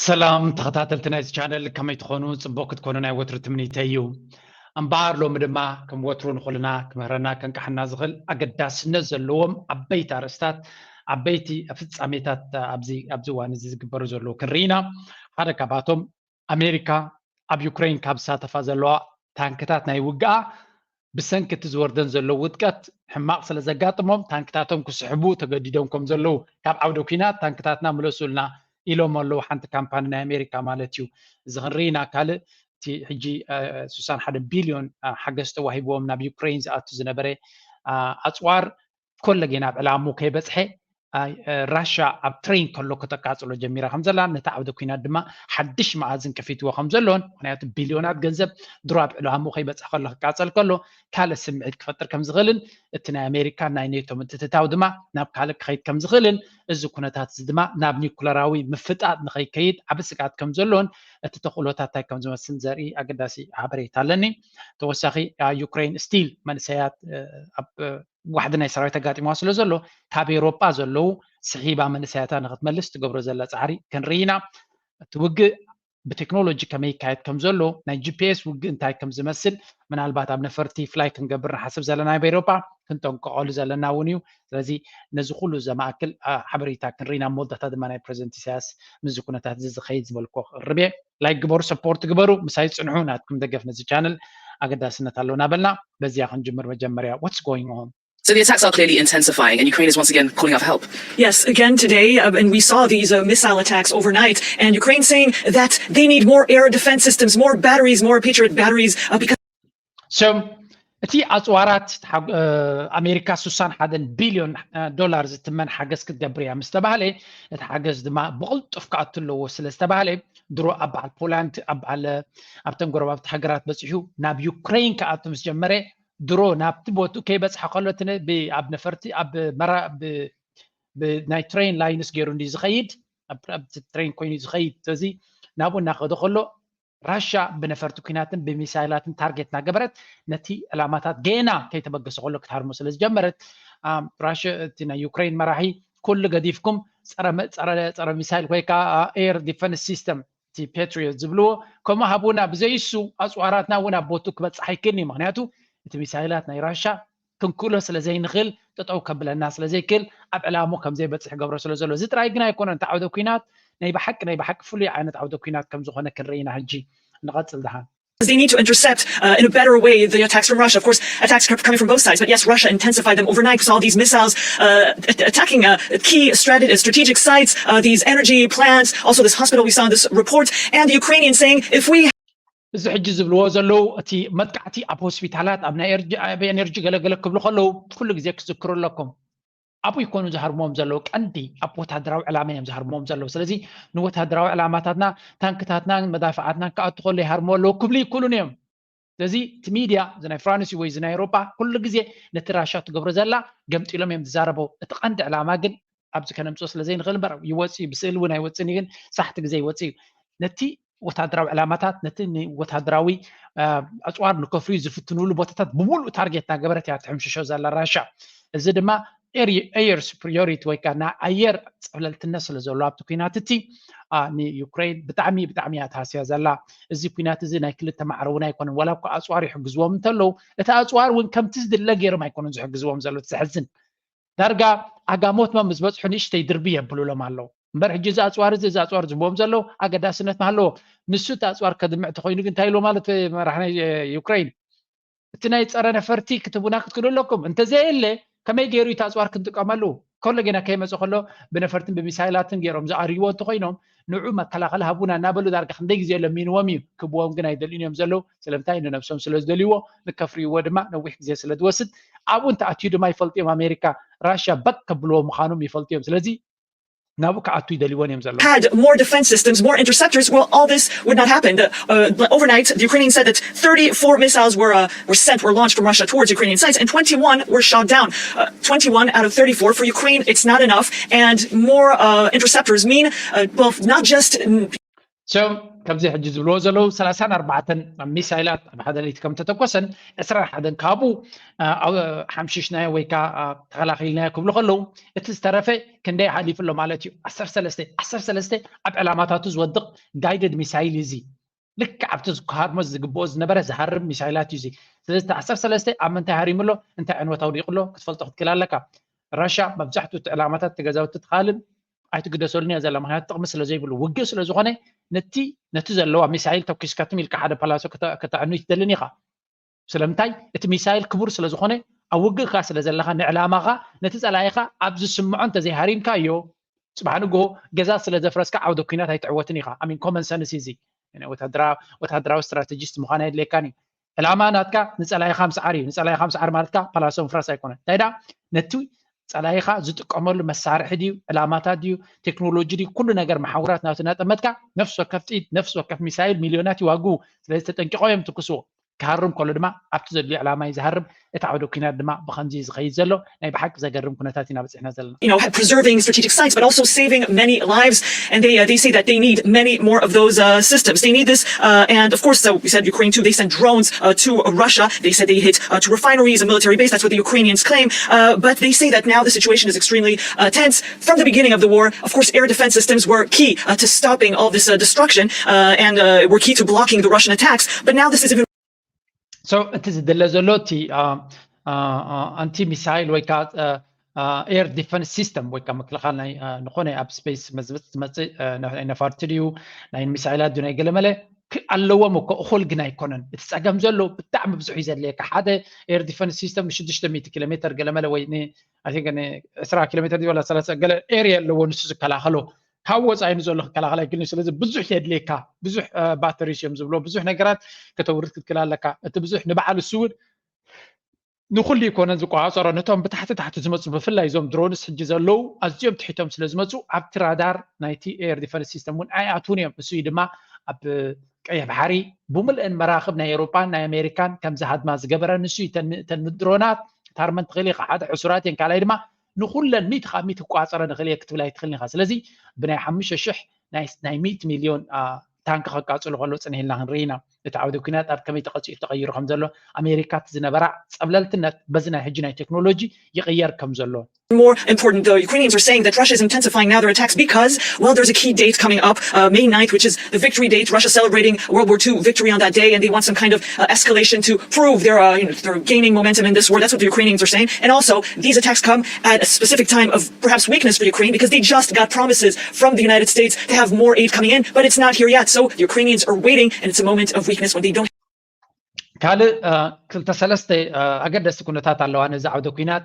ሰላም ተኸታተልቲ ናይዚ ቻነል፣ ከመይ ትኾኑ? ጽቡቕ ክትኮኑ ናይ ወትሩ ትምኒተይ እዩ። እምበኣር ሎሚ ድማ ከም ወትሩ ንኹልና ክምህረና ከንቃሕና ዝኽእል ኣገዳስነት ዘለዎም ዓበይቲ ኣርእስታት፣ ዓበይቲ ፍጻሜታት ኣብዚ ኣብዚ እዋን እዚ ዝግበሩ ዘለዉ ክንርኢ ኢና። ሓደ ካብኣቶም ኣሜሪካ ኣብ ዩክሬን ካብ ዝሳተፋ ዘለዋ ታንክታት ናይ ውግኣ ብሰንኪ እቲ ዝወርደን ዘሎ ውድቀት ሕማቕ ስለ ዘጋጥሞም ታንክታቶም ክስሕቡ ተገዲዶም ከም ዘለዉ ካብ ዓውደ ኲናት ታንክታትና ምለሱልና ኢሎም ኣለዉ። ሓንቲ ካምፓኒ ናይ ኣሜሪካ ማለት እዩ። እዚ ክንርኢ ኢና። ካልእ እቲ ሕጂ ሱሳን ሓደ ቢልዮን ሓገዝ ተዋሂብዎም ናብ ዩክሬን ዝኣቱ ዝነበረ ኣፅዋር ኮለጌን ኣብ ዕላሙ ከይበፅሐ ራሻ ኣብ ትሬን ከሎ ከተቃፅሎ ጀሚራ ከም ዘላ ነቲ ዓውደ ኩናት ድማ ሓድሽ መኣዝን ከፊትዎ ከም ዘሎን ምክንያቱ ቢልዮናት ገንዘብ ድሮ ኣብ ዕላሙ ከይበፅሐ ከሎ ክቃፀል ከሎ ካልእ ስምዒት ክፈጥር ከም ዝኽእልን እቲ ናይ ኣሜሪካ ናይ ኔቶ ምትትታው ድማ ናብ ካልእ ክኸይድ ከም ዝኽእልን እዚ ኩነታት እዚ ድማ ናብ ኒኩለራዊ ምፍጣጥ ንኸይከይድ ዓቢ ስግኣት ከም ዘሎን እቲ ተኽእሎታት እንታይ ከም ዝመስል ዘርኢ ኣገዳሲ ሓበሬታ ኣለኒ። ተወሳኺ ዩክሬን ስቲል መንእሰያት ኣብ ዋሕዲ ናይ ሰራዊት ኣጋጢምዋ ስለ ዘሎ ካብ ኤሮጳ ዘለዉ ስሒባ መንእሰያታ ንክትመልስ ትገብሮ ዘላ ፃዕሪ ክንርኢ ኢና። እቲ ውግእ ብቴክኖሎጂ ከመይ ይካየድ ከም ዘሎ ናይ ጂፒኤስ ውግእ እንታይ ከም ዝመስል ምናልባት ኣብ ነፈርቲ ፍላይ ክንገብር ንሓስብ ዘለና ኣብ ኤሮጳ ክንጠንቀቐሉ ዘለና እውን እዩ። ስለዚ ነዚ ኩሉ ዘማእክል ሓበሬታ ክንርኢ ናብ መወዳእታ ድማ ናይ ፕሬዚደንት ኢሳያስ ምስዚ ኩነታት እዚ ዝኸይድ ዝበልኮ ክቕርብ እየ። ላይክ ግበሩ፣ ሰፖርት ግበሩ፣ ምሳይ ፅንሑ። ናትኩም ደገፍ ነዚ ቻነል ኣገዳስነት ኣለዎ እናበልና በዚያ ክንጅምር። መጀመርያ what's going on? So the attacks are clearly intensifying, and Ukraine is once again calling out for help. Yes, again today, uh, and we saw these uh, missile attacks overnight, and Ukraine saying that they need more air defense systems, more batteries, more Patriot batteries, uh, because so እቲ ኣፅዋራት ኣሜሪካ ስሳን ሓደን ቢልዮን ዶላር ዝትመን ሓገዝ ክትገብር እያ ምስ ተባህለ እቲ ሓገዝ ድማ ብቕልጡፍ ክኣቱ ኣለዎ ስለ ዝተባህለ ድሮ ኣብ በዓል ፖላንድ ኣብ በዓል ኣብተን ጎረባብቲ ሃገራት በፂሑ ናብ ዩክሬን ክኣቱ ምስ ጀመረ ድሮ ናብቲ ቦትኡ ከይበፅሐ ከሎ እቲ ነ- ብ- ኣብ ነፈርቲ ኣብ መራ ብ- ብ- ናይ ትሬን ላይንስ ገይሩ እንዲ ዝኸይድ ኣብ- ኣብቲ ትሬን ኮይኑ ዝኸይድ ስለዚ ናብኡ እናኸደ ከሎ ራሻ ብነፈርቲ ኩናትን ብሚሳይላትን ታርጌት እናገበረት ነቲ ዕላማታት ገና ከይተበገሰ ከሎ ክትሃርሞ ስለ ዝጀመረት ራሽ እቲ ናይ ዩክሬን መራሒ ኩሉ ገዲፍኩም ፀረ ሚሳይል ወይ ከዓ ኤር ዲፈንስ ሲስተም እቲ ፓትሪዮት ዝብልዎ ከምኡ ሃቡና ብዘይሱ ኣፅዋራትና እውን ኣብ ቦቱ ክበፅሕ ኣይክእልን እዩ ምክንያቱ እቲ ሚሳይላት ናይ ራሻ ክንክእሎ ስለ ዘይንኽእል ጠጠው ከብለና ስለ ዘይክእል ኣብ ዕላሙ ከም ዘይበፅሕ ገብሮ ስለ ዘሎ እዚ ጥራይ ግን ኣይኮነን እቲ ዓውደ ኩናት ናይ ብሓቂ ናይ ብሓቂ ፍሉይ ዓይነት ዓውደ ኩናት ከም ዝኾነ ክንርኢ ኢና ሕጂ ንቐፅል ድሓን They need to intercept uh, in a better way the attacks from Russia. Of course, attacks coming from both sides. But yes, Russia intensified them overnight. We saw these missiles uh, attacking uh, key strategic sites, uh, these energy plants, also this hospital we saw in this report, and the Ukrainians saying if we እዚ ሕጂ ዝብልዎ ዘለዉ እቲ መጥቃዕቲ ኣብ ሆስፒታላት ኣብ ናይ ኤነርጂ ገለገለ ክብሉ ከለዉ ኩሉ ግዜ ክዝክሩ ኣለኩም ኣብኡ ይኮኑ ዝሃርምዎም ዘለዉ ቀንዲ ኣብ ወታደራዊ ዕላማ እዮም ዝሃርምዎም ዘለዉ ስለዚ ንወታደራዊ ዕላማታትና ታንክታትናን መዳፍዓትናን ክኣቱ ከሎ ይሃርምዎ ኣለዉ ክብሉ ይክእሉን እዮም ስለዚ እቲ ሚድያ እዚ ናይ ፍራንስ ወይ እዚ ናይ ኤሮጳ ኩሉ ግዜ ነቲ ራሻ ትገብሮ ዘላ ገምጢሎም እዮም ዝዛረበው እቲ ቀንዲ ዕላማ ግን ኣብዚ ከነምፅኦ ስለ ዘይንኽእል እምበር ይወፅእ እዩ ብስእሊ እውን ኣይወፅእን እዩ ግን ሳሕቲ ግዜ ይወፅእ እዩ ነቲ ወታደራዊ ዕላማታት ነቲ ወታደራዊ ኣፅዋር ንከፍርዩ ዝፍትንሉ ቦታታት ብምሉእ ታርጌት እናገበረት እያ ትሕምሽሾ ዘላ ራሻ እዚ ድማ ኤር ሱፕሪዮሪቲ ወይ ከዓ ናይ ኣየር ፀብለልትነት ስለ ዘሎ ኣብቲ ኩናት እቲ ንዩክሬን ብጣዕሚ ብጣዕሚ እያ ተሃስያ ዘላ እዚ ኩናት እዚ ናይ ክልተ ማዕረ እውን ኣይኮነን ዋላ እኳ ኣፅዋር ይሕግዝዎም እንተለዉ እቲ ኣፅዋር እውን ከምቲ ዝድለ ገይሮም ኣይኮነን ዝሕግዝዎም ዘሎ ዘሕዝን ዳርጋ ኣጋሞትማ ምስ በፅሑ ንእሽተይ ድርቢ የብሉሎም ኣለዉ እምበር ሕጂ እዚ ኣፅዋር እዚ እዚ ኣፅዋር ዝህብዎም ዘለዉ ኣገዳስነት ኣለዎ ንሱ እቲ ኣፅዋር ከድምዕ ተኮይኑ ግን እንታይ ኢልዎ ማለት መራሕ ናይ ዩክሬን እቲ ናይ ፀረ ነፈርቲ ክትቡና ክትክእሉ ኣለኩም እንተዘየለ ከመይ ገይሩ እቲ ኣፅዋር ክንጥቀመሉ ከሎ ገና ከይመፀ ከሎ ብነፈርትን ብሚሳይላትን ገይሮም ዝኣርይዎ እንተኮይኖም ንዑ መከላኸሊ ሃቡና እናበሉ ዳርጋ ክንደይ ግዜ ለሚንዎም እዩ ክብዎም ግን ኣይደልዩን እዮም ዘለዉ ስለምንታይ ንነብሶም ስለ ዝደልይዎ ንከፍርይዎ ድማ ነዊሕ ግዜ ስለ ዝወስድ ኣብኡ እንተኣትዩ ድማ ይፈልጡ እዮም ኣሜሪካ ራሽያ በቅ ከብልዎ ምዃኖም ይፈልጡ እዮም ስለዚ ናብኡ ክኣቱ ይደልይዎን እዮም ዘለዉ had more defense systems, more interceptors, well, all this would not happen. The, uh, overnight, the Ukrainians said that thirty-four missiles were, uh, were sent, were launched from Russia towards Ukrainian sites, and twenty-one were shot down. Uh, twenty-one out of thirty-four for Ukraine, it's not enough. And more uh, interceptors mean, uh, well, not just. So ከምዚ ሕጂ ዝብልዎ ዘለዉ ሰላሳን ኣርባዕተን ሚሳይላት ኣብ ሓደ ለይቲ ከም ተተኮሰን ዕስራን ሓደን ካብኡ ሓምሽሽናዮ ወይ ከዓ ተኸላኺልናዮ ክብሉ ከለዉ እቲ ዝተረፈ ክንደይ ሓሊፉ ኣሎ ማለት እዩ። ዓሰርተ ሰለስተ ዓሰርተ ሰለስተ ኣብ ዕላማታቱ ዝወድቕ guided missile እዩ። እዚ ልክዕ ኣብቲ ክሃርሞ ዝግብኦ ዝነበረ ዝሃርም ሚሳይላት እዩ። እዚ ስለዚ ዓሰርተ ሰለስተ ኣብ ምንታይ ሃሪሙ ኣሎ፣ እንታይ ዕንወት ኣውዲቑ ኣሎ ክትፈልጦ ክትክእል ኣለካ። ራሻ መብዛሕትኡ እቲ ዕላማታት እቲ ገዛውቲ ትኻልን ኣይትግደሰሉን እያ ዘላ። ምክንያቱ ጥቕሚ ስለ ዘይብሉ ውግእ ስለ ዝኾነ ነቲ ነቲ ዘለዋ ሚሳይል ተኩስካ ትም ኢልካ ሓደ ፓላሶ ከተዕኑ ይትደልን ኢኻ። ስለምንታይ እቲ ሚሳይል ክቡር ስለ ዝኾነ ኣብ ውግእካ ስለ ዘለኻ ንዕላማኻ ነቲ ጸላኢኻ ኣብ ዝስምዖ እንተዘይሃሪምካዮ ጽባሕ ንግሆ ገዛ ስለ ዘፍረስካ ዓውደ ኩናት ኣይትዕወትን ኢኻ። I mean common sense እዚ ወታደራዊ strategist ምዃን ኣየድልየካን እዩ። ዕላማ ናትካ ንጸላኢኻ ምስዓር እዩ። ንጸላኢኻ ምስዓር ማለትካ ፓላሶ ምፍራስ ኣይኮነን። እንታይ ደኣ ነቲ ጸላኢኻ ዝጥቀመሉ መሳርሒ ድዩ፣ ዕላማታት ድዩ፣ ቴክኖሎጂ ድዩ፣ ኩሉ ነገር መሓውራት ናቱ እናጠመትካ ነፍሲ ወከፍ ጥይት ነፍሲ ወከፍ ሚሳይል ሚልዮናት ይዋግኡ። ስለዚ ተጠንቂቖም እዮም ትኩስዎ። ክሃርም ከሎ ድማ ኣብቲ ዘድልዮ ዕላማ እዩ ዝሃርም። እቲ ዓውደ ኩናት ድማ ብኸምዚ እዩ ዝኸይድ ዘሎ። ናይ ብሓቂ ዘገርም ኩነታት ኢና በፂሕና ዘለና። you know, preserving strategic sites, but also saving many lives. And they uh, they say that they need many more of those uh, systems. They need this, uh, and of course, so we said Ukraine too. They sent drones uh, to Russia. They said they hit uh, to refineries and military base. That's what the Ukrainians claim. Uh, but they say that now the situation is extremely uh, tense. From the beginning of the war, of course, air defense systems were key uh, to stopping all this uh, destruction uh, and uh, were key to blocking the Russian attacks. But now this is even so እቲ ዝድለ ዘሎ እቲ ኣንቲ ሚሳይል ወይ ከዓ air defense system ወይ ከዓ ምክልኻል ናይ ዝኾነ ኣብ space ዝመፅእ ናይ ነፋርቲ ድዩ ናይ ሚሳይላት ድዩ ናይ ገለመለ ኣለዎም እኮ፣ እኹል ግን ኣይኮነን። እቲ ፀገም ዘሎ ብጣዕሚ ብዙሕ እዩ ዘድልየካ። ሓደ air defense system ን ሽዱሽተ ሚእቲ ኪሎ ሜትር ገለመለ ወይ ን I think ን ዕስራ ኪሎ ሜትር ድዩ ወላ ሰላሳ ገለ area ኣለዎ ንሱ ዝከላኸሎ። ካብ ወፃኢ ንዘሎ ክከላኸል ኣይክእልን እዩ። ስለዚ ብዙሕ የድልየካ፣ ብዙሕ batteries እዮም ዝብሎ፣ ብዙሕ ነገራት ከተውርድ ክትክእል ኣለካ። እቲ ብዙሕ ንባዕሉ እሱ እውን ንኹሉ ይኮነን ዝቆፃፀሮ፣ ነቶም ብታሕቲ ታሕቲ ዝመፁ ብፍላይ እዞም drones ሕጂ ዘለዉ ኣዝዮም ትሒቶም ስለ ዝመፁ ኣብቲ ራዳር ናይቲ air defense system እውን ኣይኣትዉን እዮም። እሱ እዩ ድማ ኣብ ቀይሕ ባሕሪ ብምልእን መራኽብ ናይ ኤውሮጳን ናይ ኣሜሪካን ከም ዝሃድማ ዝገበረ ንሱ እዩ። እተን droneኣት ታርመን ትኽእል ኢኻ፣ ሓደ ሕሱራት እየን፣ ካልኣይ ድማ ንኹለን ሚእቲ ካብ ሚእቲ ክቋፀረ ንኽእል እየ ክትብል ኣይትኽእልን ኢኻ። ስለዚ ብናይ ሓሙሽተ ሽሕ ናይ ሚእቲ ሚልዮን ታንክ ከቃፅሉ ከሎ ፅንሕ ኢልና ክንርኢ ኢና። እቲ ዓውደ ኩናት ኣብ ከመይ ተቐፂሉ ተቐይሩ ከም ዘሎ ኣሜሪካ እቲ ዝነበራ ፀብለልትነት በዚ ናይ ሕጂ ናይ ቴክኖሎጂ ይቕየር ከም ዘሎ more important, the Ukrainians are saying that Russia is intensifying now their attacks because, well, there's a key date coming up, uh, May ninth, which is the victory date. Russia celebrating World War two victory on that day, and they want some kind of uh, escalation to prove they're, uh, you know, they're gaining momentum in this war. That's what the Ukrainians are saying. And also, these attacks come at a specific time of perhaps weakness for Ukraine because they just got promises from the United States to have more aid coming in, but it's not here yet. So the Ukrainians are waiting, and it's a moment of weakness when they don't ካልእ ክልተ ሰለስተ ኣገደስቲ ኩነታት ኣለዋ ነዚ ዓውደ ኩናት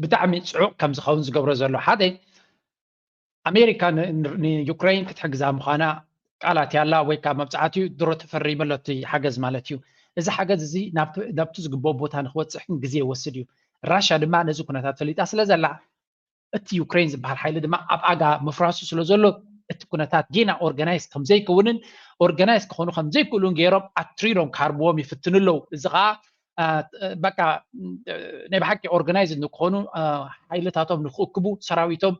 ብጣዕሚ ፅዑቕ ከም ዝኸውን ዝገብሮ ዘሎ። ሓደ ኣሜሪካ ንዩክሬን ክትሕግዛ ምዃና ቃላት ያላ ወይ ካብ መብፃዕትኡ ድሮ ተፈሪመሎ እቲ ሓገዝ ማለት እዩ። እዚ ሓገዝ እዚ ናብቲ ዝግብኦ ቦታ ንክወፅሕ ግን ግዜ ይወስድ እዩ። ራሻ ድማ ነዚ ኩነታት ፈሊጣ ስለ ዘላ እቲ ዩክሬን ዝበሃል ሓይሊ ድማ ኣብ ኣጋ ምፍራሱ ስለ ዘሎ እቲ ኩነታት ጌና organize ከም ዘይከውንን organize ክኾኑ ከም ዘይክእሉን ገይሮም ኣትሪሮም ክሃርምዎም ይፍትኑ ኣለዉ። እዚ ከዓ በቃ ናይ ብሓቂ organize ንክኾኑ ሓይልታቶም ንክእክቡ ሰራዊቶም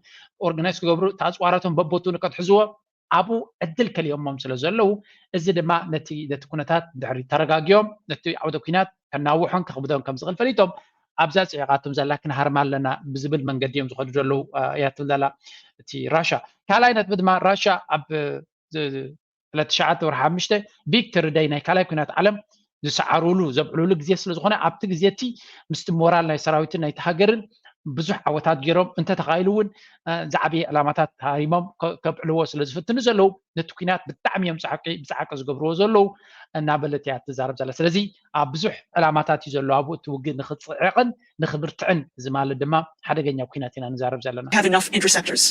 organize ክገብሩ እቲ ኣፅዋራቶም በቦቱ ንከትሕዝዎ ኣብኡ ዕድል ከሊኦሞም ስለ ዘለዉ እዚ ድማ ነቲ ነቲ ኩነታት ድሕሪ ተረጋጊኦም ነቲ ዓውደ ኩናት ከናውሖን ከኽብዶን ከም ዝኽእል ፈሊጦም ኣብዛ ፅዒቓቶም ዘላ ክንሃርማ ኣለና ብዝብል መንገዲ እዮም ዝኸዱ ዘለዉ እያ ትብል ዘላ እቲ ራሻ። ካልኣይ ነጥቢ ድማ ራሻ ኣብ ዕለት ትሽዓተ ወርሒ ሓሙሽተ ቪክቶሪ ደይ ናይ ካልኣይ ኩናት ዓለም ዝሰዓሩሉ ዘብዕሉሉ ግዜ ስለ ዝኾነ ኣብቲ ግዜ እቲ ምስቲ ሞራል ናይ ሰራዊትን ናይቲ ሃገርን ብዙሕ ዓወታት ገይሮም እንተተኻኢሉ እውን ዝዓበየ ዕላማታት ሃሪሞም ከብዕልዎ ስለ ዝፍትኑ ዘለዉ ነቲ ኩናት ብጣዕሚ እዮም ፃዕቂ ብፃዕቂ ዝገብርዎ ዘለዉ እናበለት እያ ትዛረብ ዘላ። ስለዚ ኣብ ብዙሕ ዕላማታት እዩ ዘሎ ኣብኡ እቲ ውግእ ንክፅዕቕን ንክብርትዕን። እዚ ማለት ድማ ሓደገኛ ኩናት ኢና ንዛረብ ዘለና። have enough interceptors.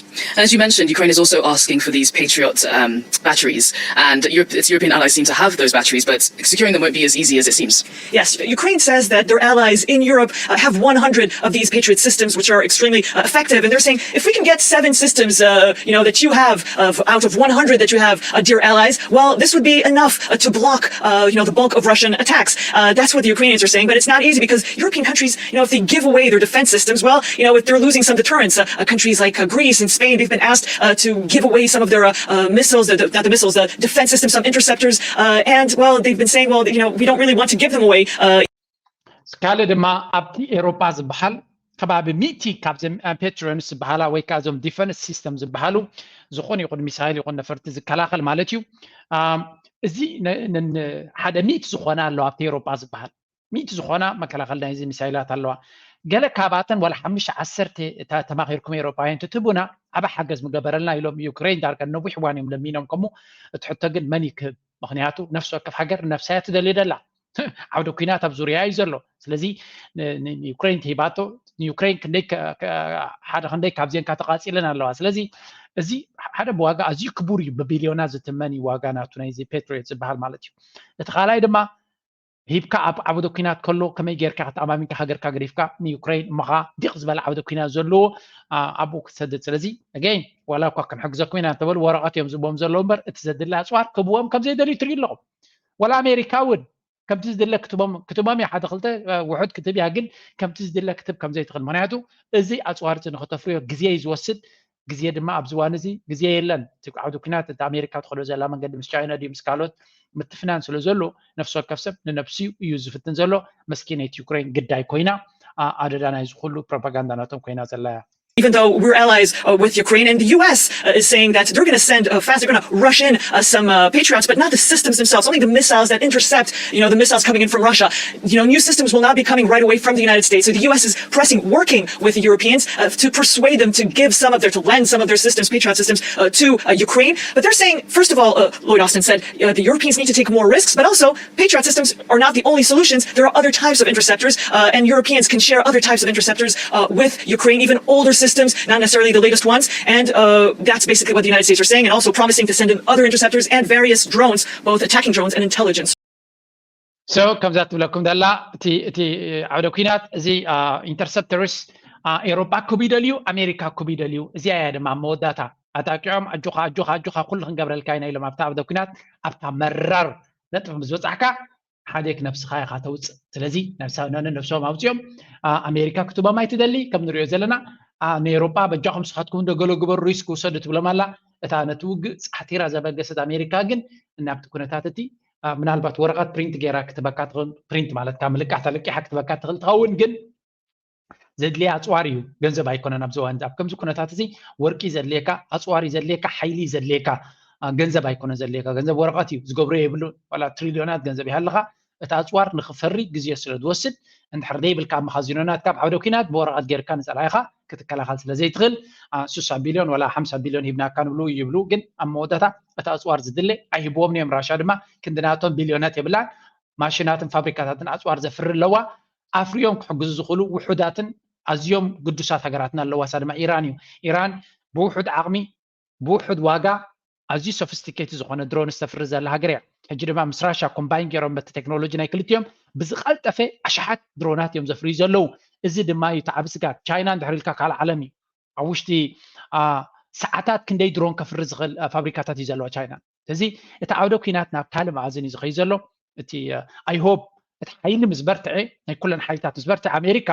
As you mentioned, Ukraine is also asking for these Patriot um, batteries, and Europe, its European allies seem to have those batteries, but securing them won't be as easy as it seems. Yes, Ukraine says that their allies in Europe uh, have one hundred of these Patriot systems, which are extremely uh, effective, and they're saying if we can get seven systems, uh, you know, that you have of, out of one hundred that You have uh, dear allies. Well, this would be enough uh, to block, uh, you know, the bulk of Russian attacks. Uh, that's what the Ukrainians are saying, but it's not easy because European countries, you know, if they give away their defense systems, well, you know, if they're losing some deterrence, uh, uh, countries like uh, Greece and Spain, they've been asked uh, to give away some of their uh, uh, missiles, the, the, not the missiles, the defense systems, some interceptors, uh, and well, they've been saying, well, you know, we don't really want to give them away. Uh, ካልእ ድማ ኣብቲ ኤሮፓ ዝበሃል ከባቢ ሚእቲ ካብዘም ፔትሪዮንስ ዝበሃላ ወይ ከዓ እዞም ዲፈንስ ሲስተም ዝበሃሉ ዝኾነ ይኹን ሚሳይል ይኹን ነፈርቲ ዝከላኸል ማለት እዩ። እዚ ሓደ ሚእቲ ዝኾነ ኣለዋ ኣብቲ ኤሮጳ ዝበሃል ሚእቲ ዝኾና መከላኸል ናይዚ ሚሳይላት ኣለዋ። ገለ ካባተን ዋላ ሓሙሽተ ዓሰርተ ተማኺርኩም ኤሮጳውያን ትትቡና ዓበ ሓገዝ ምገበረልና ኢሎም ዩክሬን ዳርጋ ነዊሕ እዋን እዮም ለሚኖም። ከምኡ እቲ ሕቶ ግን መን ይክህብ? ምክንያቱ ነፍሲ ወከፍ ሃገር ንነብሳ እያ ትደሊ ደላ። ዓውደ ኩናት ኣብ ዙርያ እዩ ዘሎ። ስለዚ ንዩክሬን ትሂባቶ ንዩክሬን ክንደይ ሓደ ክንደይ ካብዚአን ካተቃፂለን ኣለዋ። ስለዚ እዚ ሓደ ብዋጋ ኣዝዩ ክቡር እዩ፣ ብቢልዮናት ዝትመን እዩ ዋጋ ናቱ ናይዚ ፔትሪዮት ዝበሃል ማለት እዩ። እቲ ካልኣይ ድማ ሂብካ ኣብ ዓውደ ኩናት ከሎ ከመይ ጌርካ ከተኣማሚንካ ሃገርካ ገዲፍካ ንዩክሬን እሞኻ ዲቕ ዝበለ ዓውደ ኩናት ዘለዎ ኣብኡ ክትሰድድ። ስለዚ ኣገይን ዋላ እኳ ክንሕግዘኩም ኢና እንተበሉ ወረቐት እዮም ዝቦም ዘለዉ እምበር እቲ ዘድሊ ኣፅዋር ክብዎም ከምዘይደልዩ ትርእዩ ኣለኹም። ወላ ኣሜሪካ እውን ከምቲ ዝድለ ክትቦም ክትቦም እያ ሓደ ክልተ ውሑድ ክትብ እያ ግን ከምቲ ዝድለ ክትብ ከም ዘይትኽእል ምክንያቱ እዚ ኣፅዋር እዚ ንክተፍርዮ ግዜ እዩ ዝወስድ። ግዜ ድማ ኣብዚ እዋን እዚ ግዜ የለን። እቲ ዓውዲ ኩናት እቲ ኣሜሪካ ትኸዶ ዘላ መንገዲ ምስ ቻይና ድዩ ምስ ካልኦት ምትፍናን ስለ ዘሎ ነፍሲ ወከፍ ሰብ ንነብስዩ እዩ ዝፍትን ዘሎ። መስኪነይቲ ዩክሬን ግዳይ ኮይና ኣደዳ ናይዚ ኩሉ ፕሮፓጋንዳ ናቶም ኮይና ዘላ እያ። Even though we're allies uh, with Ukraine, and the U S uh, is saying that they're going to send uh, fast, they're going to rush in uh, some uh, patriots, but not the systems themselves, only the missiles that intercept, you know, the missiles coming in from Russia. You know, new systems will not be coming right away from the United States. So the U S is pressing, working with the Europeans uh, to persuade them to give some of their, to lend some of their systems, patriot systems, uh, to uh, Ukraine. But they're saying, first of all, uh, Lloyd Austin said uh, the Europeans need to take more risks, but also patriot systems are not the only solutions. There are other types of interceptors, uh, and Europeans can share other types of interceptors uh, with Ukraine, even older systems, not necessarily the latest ones. And uh, that's basically what the United States are saying, and also promising to send in other interceptors and various drones, both attacking drones and intelligence. So ከምዛ ትብለኩም ዘላ እቲ ዓውደ ኩናት እዚ ኢንተርሰፕተርስ ኤሮጳ ክብ ይደልዩ ኣሜሪካ ክብ ይደልዩ እዚኣ እያ ድማ መወዳእታ ኣጣቂዖም ኣጆኻ ኣጆኻ ኣጆኻ ኩሉ ክንገብረልካ ኢና ኢሎም ኣብታ ዓውደ ኩናት ኣብታ መራር ነጥቢ ምስ በፃሕካ ሓደ ነብስኻ ኢኻ ተውፅእ። ስለዚ ነብሶም ኣውፅኦም ኣሜሪካ ክትቦም ኣይትደሊ ከም ንሪኦ ዘለና ንኤሮጳ በጃኹም ስኻትኩም ዶ ገሎ ግበሩ ሪስክ ውሰዱ ትብሎም ኣላ። እታ ነቲ ውግእ ፃሕቲራ ዘበገሰት ኣሜሪካ ግን ናብቲ ኩነታት እቲ ምናልባት ወረቐት ፕሪንት ገይራ ክትበካ ትኽእል ፕሪንት ማለት ካብ ምልቃሕ ተለቂሓ ክትበካ ትኽእል ትኸውን ግን ዘድልያ ኣፅዋር እዩ ገንዘብ ኣይኮነን ኣብዚ እዋን ኣብ ከምዚ ኩነታት እዚ ወርቂ ዘድልየካ ኣፅዋር እዩ ዘድልየካ ሓይሊ እዩ ዘድልየካ ገንዘብ ኣይኮነ ዘድልየካ ገንዘብ ወረቐት እዩ ዝገብሮ የብሉ ዋላ ትሪልዮናት ገንዘብ ይሃለኻ እቲ ኣፅዋር ንክፈሪ ግዜ ስለ ዝወስድ እንድሕር ዘይብልካ መኻዚኖ ናትካ ኣብ ዓውደ ኩናት ብወረቐት ጌርካ ንፀላኢኻ ክትከላኸል ስለ ዘይትኽእል ስሳ ቢልዮን ዋላ ሓምሳ ቢልዮን ሂብናካ ንብሉ ይብሉ ግን ኣብ መወዳታ እቲ ኣፅዋር ዝድለ ኣይህብዎም እዮም ራሻ ድማ ክንዲ ናቶም ቢልዮናት የብላን ማሽናትን ፋብሪካታትን ኣፅዋር ዘፍሪ ኣለዋ ኣፍርዮም ክሕግዙ ዝኽእሉ ውሑዳትን ኣዝዮም ግዱሳት ሃገራትን ኣለዋ እሳ ድማ ኢራን እዩ ኢራን ብውሑድ ዓቕሚ ብውሑድ ዋጋ ኣዝዩ ሶፊስቲኬት ዝኾነ ድሮን ዝተፍሪ ዘላ ሃገር እያ ሕጂ ድማ ምስ ራሻ ኮምባይን ገይሮም በቲ ቴክኖሎጂ ናይ ክልቲኦም ብዝቐልጠፈ ኣሽሓት ድሮናት እዮም ዘፍርዩ ዘለዉ እዚ ድማ እዩ ተዓቢ ስጋት ቻይና እንድሕር ኢልካ ካልእ ዓለም እዩ ኣብ ውሽጢ ሰዓታት ክንደይ ድሮን ከፍሪ ዝኽእል ፋብሪካታት እዩ ዘለዋ ቻይና ስለዚ እቲ ዓውደ ኩናት ናብ ካልእ መኣዝን እዩ ዝኸዩ ዘሎ እቲ ኣይሆፕ እቲ ሓይሊ ምስ በርትዐ ናይ ኩለን ሓይልታት ምስ በርትዐ ኣሜሪካ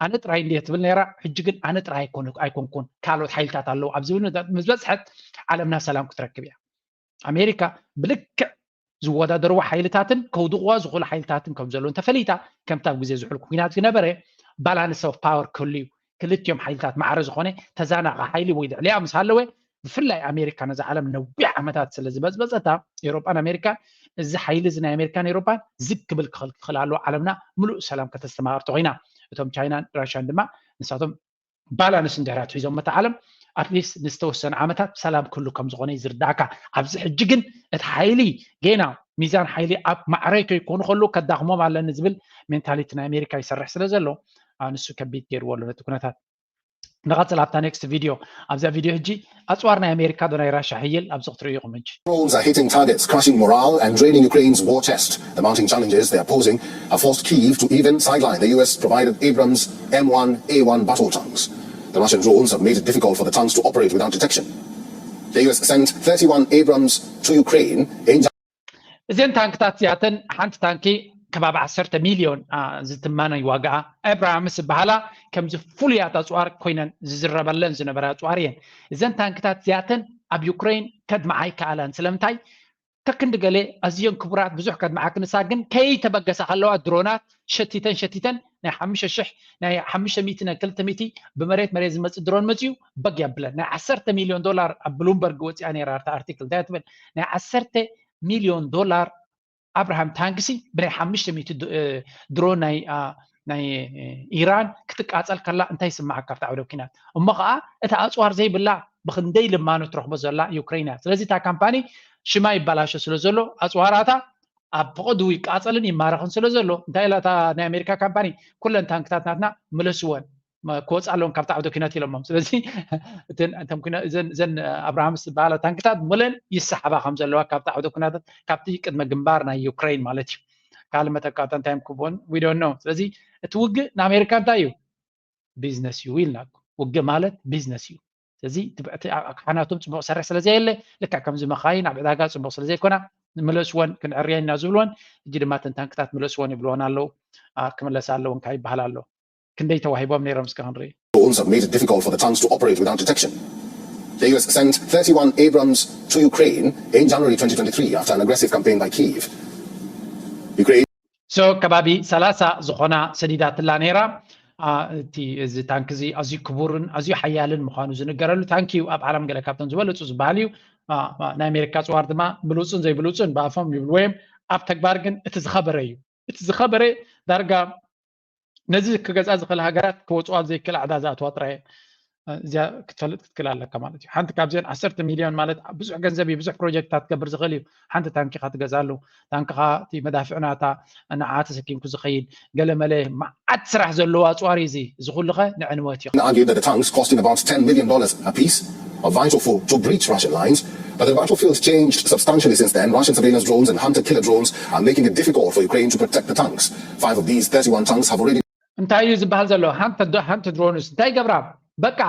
ኣነ ጥራይ እንድየ ትብል ነራ ሕጂ ግን ኣነ ጥራይ ኣይኮንኩን ካልኦት ሓይልታት ኣለዉ ኣብ ዝብል ምስ በፅሐት ዓለምና ሰላም ክትረክብ እያ ኣሜሪካ ብልክዕ ዝወዳደርዎ ሓይልታትን ከውድቕዋ ዝኽእሉ ሓይልታትን ከም ዘለዉ እንተፈሊጣ ከምቲ ኣብ ግዜ ዝሑል ኩናት ዝነበረ ባላንስ ኦፍ ፓወር ክህሉ እዩ ክልቲኦም ሓይልታት ማዕረ ዝኾነ ተዛናቒ ሓይሊ ወይ ልዕሊኣ ምስ ሃለወ ብፍላይ ኣሜሪካ ነዛ ዓለም ነዊሕ ዓመታት ስለ ዝበፅበፀታ ኤሮጳን ኣሜሪካን እዚ ሓይሊ እዚ ናይ ኣሜሪካን ኤሮጳን ዝግ ክብል ክኽእል ክኽእል ኣለዎ ዓለምና ምሉእ ሰላም ከተስተማቕር ተኾይና እቶም ቻይናን ራሽያን ድማ ንሳቶም ባላንስ እንድሕር ኣትሒዞም መታ ዓለም ኣትሊስት ንዝተወሰነ ዓመታት ሰላም ክህሉ ከም ዝኾነ እዩ ዝርዳእካ ኣብዚ ሕጂ ግን እቲ ሓይሊ ጌና ሚዛን ሓይሊ ኣብ ማዕረይ ከይኮኑ ከለዉ ከዳኽሞም ኣለኒ ዝብል ሜንታሊቲ ናይ ኣሜሪካ ይሰርሕ ስለ ዘሎ ንሱ ከቢድ ገይርዎ ኣሎ ነቲ ኩነታት ንቐፅል ኣብታ ኔክስት ቪድዮ ኣብዛ ቪድዮ ሕጂ ኣፅዋር ናይ ኣሜሪካ ዶ ናይ ራሻ ህይል ኣብዚ ክትርእዩ ኢኹም ሕጂ Drones are hitting targets, crushing morale and draining Ukraine's war chest. The mounting challenges they are posing have forced Kyiv to even sideline the U S provided Abrams M one A one battle tanks. The Russian drones have made it difficult for the tanks to operate without detection. The U S sent thirty-one Abrams to Ukraine in እዘን ታንክታት እዚኣተን ሓንቲ ታንኪ ከባቢ ዓሰርተ ሚልዮን ዝትመን ዋጋኣ። ኤብራምስ ዝበሃላ ከምዚ ፍሉያት ኣፅዋር ኮይነን ዝዝረበለን ዝነበረ ኣፅዋር እየን። እዘን ታንክታት እዚኣተን ኣብ ዩክሬን ከድምዓ ኣይከኣላን። ስለምንታይ? ከክንዲ ገለ ኣዝዮን ክቡራት ብዙሕ ከድምዓ ክንሳ ግን ከይተበገሳ ከለዋ ድሮናት ሸቲተን ሸቲተን ናይ ሓሙሽተ ሽሕ ናይ ሓሙሽተ ሚእቲ ናይ ክልተ ሚእቲ ብመሬት መሬት ዝመፅእ ድሮን መፅዩ በግ ያብለን። ናይ ዓሰርተ ሚልዮን ዶላር ኣብ ብሉምበርግ ወፂኣ ነይራ እታ ኣርቲክል እንታይ ትብል? ናይ ዓሰርተ ሚልዮን ዶላር ኣብርሃም ታንክሲ ብናይ ሓሙሽተ ሚእቲ ድሮን ናይ ናይ ኢራን ክትቃፀል ከላ እንታይ ይስማዓካ ኣብቲ ዓውደ ኪናት? እሞ ከዓ እታ ኣፅዋር ዘይብላ ብክንደይ ልማኖ ትረክቦ ዘላ ዩክሬን እያ። ስለዚ እታ ካምፓኒ ሽማ ይበላሾ ስለ ዘሎ ኣፅዋራታ ኣብ ፈቐዱ ይቃፀልን ይማረኽን ስለ ዘሎ እንታይ ኢላ እታ ናይ ኣሜሪካ ካምፓኒ ኩለን ታንክታት ናትና ምለስወን ክወፃ ኣለዎም ካብቲ ዓውደ ኪናት ኢሎሞም። ስለዚ እተን ኣብርሃምስ ዝበሃላ ታንክታት ሙለን ይሰሓባ ከም ዘለዋ ካብቲ ዓውደ ኩናታት ካብቲ ቅድመ ግንባር ናይ ዩክሬን ማለት እዩ። ካልእ መተካእታ እንታይ እዮም ክብዎን we don't know። ስለዚ እቲ ውግእ ንኣሜሪካ እንታይ እዩ? ቢዝነስ እዩ ኢልና። ውግእ ማለት ቢዝነስ እዩ። ስለዚ ኣቅሓናቶም ፅቡቅ ሰርሕ ስለዘየለ ልክዕ ከምዚ መካይን ኣብ ዕዳጋ ፅቡቅ ስለዘይኮና ንምለስወን ክንዕርየን ኢና ዝብልወን። እጂ ድማ እተን ታንክታት ምለስወን ይብልወን ኣለዉ። ክምለሳ ኣለወን ካብ ይበሃል ኣሎ። ክንደይ ተዋሂቦም ነይሮም እስከ ክንርኢ። Drones have made it difficult for the tanks to operate without detection. The U S sent thirty-one Abrams to Ukraine in January twenty twenty-three after an aggressive campaign by Kyiv. Ukraine so ከባቢ ሰላሳ ዝኾና ሰዲዳትላ ነይራ። እቲ እዚ ታንክ እዚ ኣዝዩ ክቡርን ኣዝዩ ሓያልን ምዃኑ ዝንገረሉ ታንክ እዩ። ኣብ ዓለም ገለ ካብቶም ዝበለፁ ዝበሃል እዩ። ናይ ኣሜሪካ ፅዋር ድማ ብሉፅን ዘይብሉፅን ብኣፎም ይብልዎ እዮም። ኣብ ተግባር ግን እቲ ዝኸበረ እዩ። እቲ ዝኸበረ ዳርጋ ነዚ ክገዝኣ ዝኽእል ሃገራት ክወፅዋ ዘይክእል ዕዳ ዝኣትዋ ጥራይ እዚኣ ክትፈልጥ ክትክእል ኣለካ ማለት እዩ። ሓንቲ ካብዚአን ዓሰርተ ሚልዮን ማለት ብዙሕ ገንዘብ እዩ። ብዙሕ ፕሮጀክትታት ትገብር ዝኽእል እዩ። ሓንቲ ታንኪኻ ትገዝኣሉ፣ ታንክኻ እቲ መዳፍዕ ናታ ንዓ ተሰኪምኩ ዝኸይድ ገለመለ መዓት ስራሕ ዘለዎ ኣፅዋር እዩ። እዚ እዚ ኩሉ ኸ ንዕንወት እዩ። argued that the tanks costing about ten million dollars apiece are vital for to breach Russian lines. But the battlefield changed substantially since then. Russian surveillance drones and hunter-killer drones are making it difficult for Ukraine to protect the tanks. Five of these thirty-one tanks have already እንታይ እዩ ዝበሃል ዘሎ? ሃንተ ድሮንስ እንታይ ይገብራ? በቃ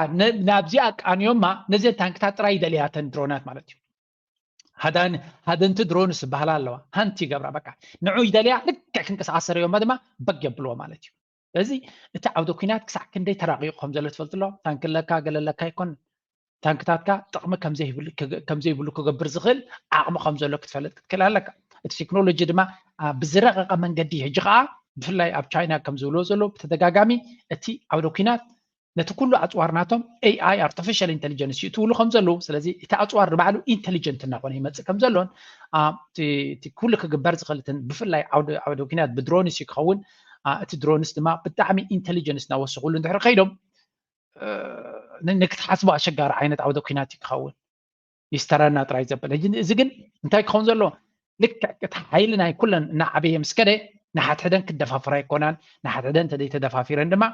ናብዚኣ ቃንዮማ ነዘን ታንክታት ጥራይ ይደልያተን ድሮናት ማለት እዩ። ሃደንቲ ድሮንስ ዝበሃላ ኣለዋ። ሃንቲ ይገብራ በቃ ንዑ ይደልያ ልክዕ ክንቀሳቀስ ሰረዮማ ድማ በግ የብልዎ ማለት እዩ። ስለዚ እቲ ዓውደ ኩናት ክሳዕ ክንደይ ተራቂቁ ከም ዘሎ ትፈልጡ ኣሎ። ታንክ ኣለካ ገለ ኣለካ ኣይኮን ታንክታትካ ጥቕሚ ከምዘይብሉ ክገብር ዝኽእል ዓቕሚ ከም ዘሎ ክትፈልጥ ክትክእል ኣለካ። እቲ ቴክኖሎጂ ድማ ብዝረቐቐ መንገዲ ሕጂ ከዓ ብፍላይ ኣብ ቻይና ከም ዝብልዎ ዘለዉ ብተደጋጋሚ እቲ ዓውደ ኩናት ነቲ ኩሉ ኣፅዋር ናቶም ኤኣይ ኣርቲፊሻል ኢንቴሊጀንስ ይእትውሉ ከም ዘለዉ ስለዚ እቲ ኣፅዋር ንባዕሉ ኢንቴሊጀንት እናኾነ ይመፅእ ከም ዘሎን እቲ ኩሉ ክግበር ዝኽእል ብፍላይ ዓውደ ኩናት ብድሮንስ እዩ ክኸውን እቲ ድሮንስ ድማ ብጣዕሚ ኢንቴሊጀንስ እናወሰኽሉ እንድሕር ከይዶም ንክትሓስቦ ኣሸጋሪ ዓይነት ዓውደ ኩናት እዩ ክኸውን ይስተረና ጥራይ ዘበለ እዚ ግን እንታይ ክኸውን ዘሎ ልክዕ እቲ ሓይሊ ናይ ኩለን እናዓበየ ምስ ከደ ንሓድሕደን ክደፋፍራ ኣይኮናን ንሓድሕደን እንተዘይተደፋፊረን ድማ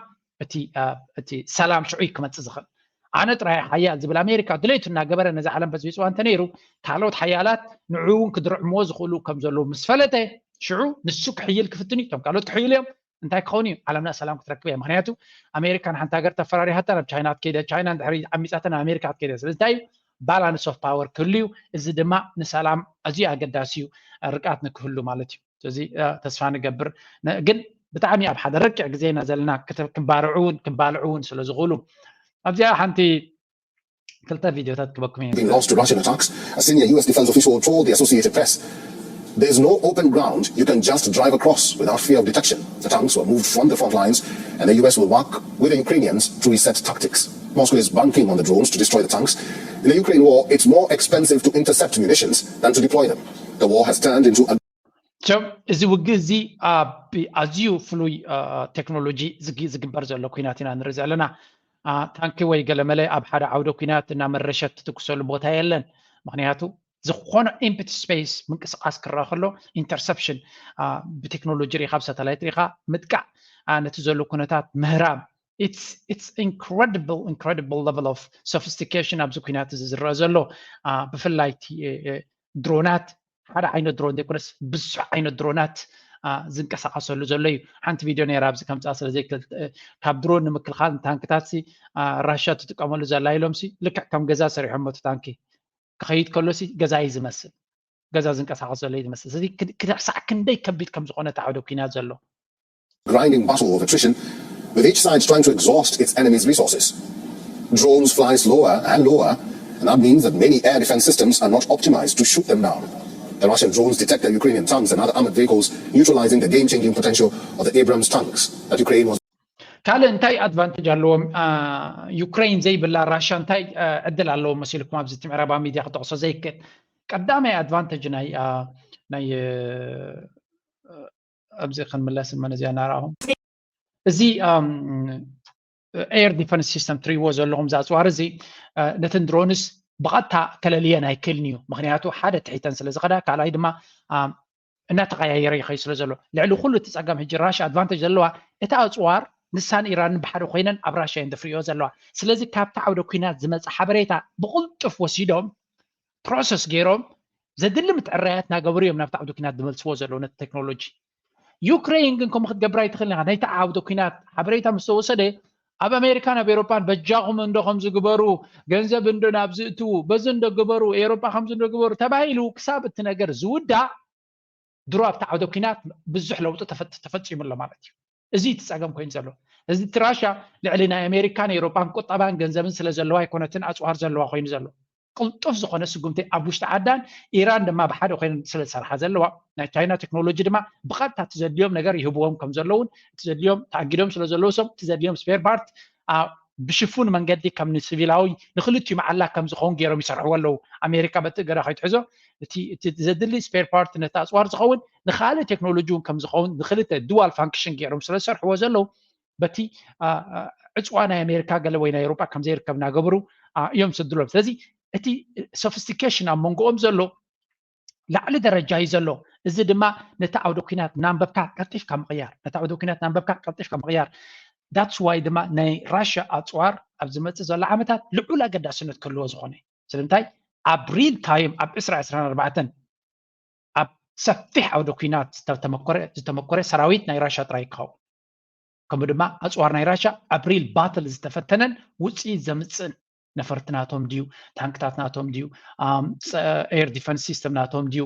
እቲ ሰላም ሽዑ ክመፅእ ዝኽእል ኣነ ጥራይ ሓያል ዝብል ኣሜሪካ ድሌቱ እናገበረ ነዚ ዓለም በዝቢፅዋ እንተነይሩ ካልኦት ሓያላት ንዑ እውን ክድርዕምዎ ዝኽእሉ ከም ዘለዉ ምስ ፈለጠ ሽዑ ንሱ ክሕይል ክፍትን እዩ እቶም ካልኦት ክሕይሉ እዮም እንታይ ክኸውን እዩ ዓለምና ሰላም ክትረክብ እያ ምክንያቱ ኣሜሪካ ንሓንቲ ሃገር ተፈራሪሃታ ናብ ቻይና ትከይደ ቻይና እንድሕሪ ዓሚፃታ ናብ ኣሜሪካ ትከይደ ስለዚ እንታይ እዩ balance of power ክህሉ እዩ እዚ ድማ ንሰላም ኣዝዩ ኣገዳሲ እዩ ርቃት ንክህሉ ማለት እዩ ስለዚ ተስፋ ንገብር ግን ብጣዕሚ ኣብ ሓደ ረቂቕ ግዜ ኢና ዘለና ክባርዑ እውን ክባልዑ እውን ስለ ዝኽእሉ ኣብዚኣ ሓንቲ ክልተ ቪድዮታት ክበኩም been lost to Russian attacks, a senior U S defense official told the Associated Press. There's no open ground you can just drive across without fear of detection. The tanks were moved from the front lines, and the U S will work with the Ukrainians to reset tactics. Moscow is banking on the drones to destroy the tanks. In the Ukraine war, it's more expensive to intercept munitions than to deploy them. The war has turned into a እዚ ውግእ እዚ ኣዝዩ ፍሉይ ቴክኖሎጂ ዝግበር ዘሎ ኩናት ኢና ንርኢ ዘለና። ታንኪ ወይ ገለመለ ኣብ ሓደ ዓውደ ኩናት እናመረሸት ትትኩሰሉ ቦታ የለን። ምክንያቱ ዝኾነ empty space ምንቅስቃስ ክረኣ ከሎ interception ብቴክኖሎጂ ሪኢኻ ብሳተላይት ሪኢኻ ምጥቃዕ ነቲ ዘሎ ኩነታት ምህራም it's incredible incredible level of sophistication ኣብዚ ኩናት እዚ ዝረአ ዘሎ ብፍላይ ድሮናት ሓደ ዓይነት ድሮን ዘይኮነስ ብዙሕ ዓይነት ድሮናት ዝንቀሳቀሰሉ ዘሎ እዩ። ሓንቲ ቪድዮ ነይራ ኣብዚ ከምፃ ስለ ዘይክእል ካብ ድሮን ንምክልኻል ንታንክታት ራሻ ትጥቀመሉ ዘላ ኢሎም ልክዕ ከም ገዛ ሰሪሖም እቲ ታንኪ ክኸይድ ከሎ ሲ ገዛ እዩ ዝመስል፣ ገዛ ዝንቀሳቐስ ዘሎ እዩ ዝመስል። ስለዚ ክሳዕ ክንደይ ከቢድ ከም ዝኾነ እቲ ዓውደ ኲናት ዘሎ grinding battle of attrition, with each side trying to exhaust its enemy's resources. Drones fly slower and lower, and that means that many air defense systems are not optimized to shoot them down. The Russian drones detect the Ukrainian tanks and other armored vehicles, neutralizing the game-changing potential of the Abrams tanks that Ukraine was ካልእ እንታይ ኣድቫንቴጅ ኣለዎም? ዩክሬን ዘይብላ ራሻ እንታይ ዕድል ኣለዎም መሲልኩም? ኣብዚ ምዕራባዊ ሚድያ ክጠቕሶ ዘይክእል ቀዳማይ ኣድቫንቴጅ ናይ ናይ ኣብዚ ክንምለስ መነዚያ ናራኹም እዚ ኤር ዲፈንስ ሲስተም ትሪዎ ዘለኹም ዝኣፅዋር እዚ ነትን ድሮንስ ብቐጥታ ከለልየን ኣይክእልን እዩ። ምክንያቱ ሓደ ትሒተን ስለ ዝኸዳ፣ ካልኣይ ድማ እናተቀያየረ ይኸይ ስለ ዘሎ ልዕሊ ኩሉ እቲ ፀገም ሕጂ ራሻ ኣድቫንቴጅ ዘለዋ እቲ ኣፅዋር ንሳን ኢራንን ብሓደ ኮይነን ኣብ ራሻ እየን ዘፍርዮ ዘለዋ። ስለዚ ካብቲ ዓውደ ኩናት ዝመፀ ሓበሬታ ብቕልጡፍ ወሲዶም ፕሮሰስ ገይሮም ዘድሊ ምትዕራያት እናገበሩ እዮም ናብቲ ዓውደ ኩናት ዝመልስዎ ዘለዉ ነቲ ቴክኖሎጂ። ዩክሬን ግን ከምኡ ክትገብር ኣይትኽእልን ኢኻ። ናይቲ ዓውደ ኩናት ሓበሬታ ምስ ተወሰደ ኣብ ኣሜሪካን ኣብ ኤሮፓን በጃኹም እንዶ ከምዚ ግበሩ፣ ገንዘብ እንዶ ናብዚ እትዉ፣ በዚ እንዶ ግበሩ፣ ኤሮፓ ከምዚ እንዶ ግበሩ ተባሂሉ ክሳብ እቲ ነገር ዝውዳእ ድሮ ኣብቲ ዓውደ ኩናት ብዙሕ ለውጢ ተፈፂሙ ኣሎ ማለት እዩ። እዚ እቲ ፀገም ኮይኑ ዘሎ። እዚ እቲ ራሻ ልዕሊ ናይ ኣሜሪካን ኤሮፓን ቁጠባን ገንዘብን ስለ ዘለዋ ኣይኮነትን ኣፅዋር ዘለዋ ኮይኑ ዘሎ። ቅልጡፍ ዝኾነ ስጉምቲ ኣብ ውሽጢ ዓዳን ኢራን ድማ ብሓደ ኮይነን ስለ ዝሰርሓ ዘለዋ ናይ ቻይና ቴክኖሎጂ ድማ ብቐጥታ እቲ ዘድልዮም ነገር ይህብዎም ከም ዘለውን እቲ ዘድልዮም ተኣጊዶም ስለ ዘለዉ ሰብ እቲ ዘድልዮም ስፔር ፓርት ብሽፉን መንገዲ ከም ንሲቪላዊ ንክልቲኡ መዓላ ከም ዝኸውን ገይሮም ይሰርሕዎ ኣለዉ። ኣሜሪካ በቲ እገዳ ከይትሕዞ እቲ ዘድሊ ስፔር ፓርት ነቲ ኣፅዋር ዝኸውን ንካልእ ቴክኖሎጂ እውን ከም ዝኸውን ንክልተ ዱዋል ፋንክሽን ገይሮም ስለ ዝሰርሕዎ ዘለዉ በቲ ዕፅዋ ናይ ኣሜሪካ ገለ ወይ ናይ ኤውሮጳ ከም ዘይርከብ እናገበሩ እዮም ዝሰድሎም። ስለዚ እቲ ሶፊስቲኬሽን ኣብ መንጎኦም ዘሎ ላዕሊ ደረጃ እዩ ዘሎ። እዚ ድማ ነቲ ዓውደ ኩናት እናንበብካ ቀልጢፍካ ምቕያር ነቲ ዓውደ ኩናት እናንበብካ ቀልጢፍካ ምቕያር that's why ድማ ናይ ራሽያ ኣፅዋር ኣብ ዝመፅእ ዘሎ ዓመታት ልዑል ኣገዳስነት ክህልዎ ዝኾነ ስለምንታይ ኣብ ሪል ታይም ኣብ ዕስራ ዕስራን ኣርባዕተን ኣብ ሰፊሕ ዓውደ ኩናት ዝተመኮረ ዝተመኮረ ሰራዊት ናይ ራሽያ ጥራይ ክኸውን ከምኡ ድማ ኣፅዋር ናይ ራሽያ ኣብ ሪል ባትል ዝተፈተነን ውፅኢት ዘምፅእን ነፈርቲ ናቶም ድዩ ታንክታት ናቶም ድዩ ኤር ዲፈንስ ሲስተም ናቶም ድዩ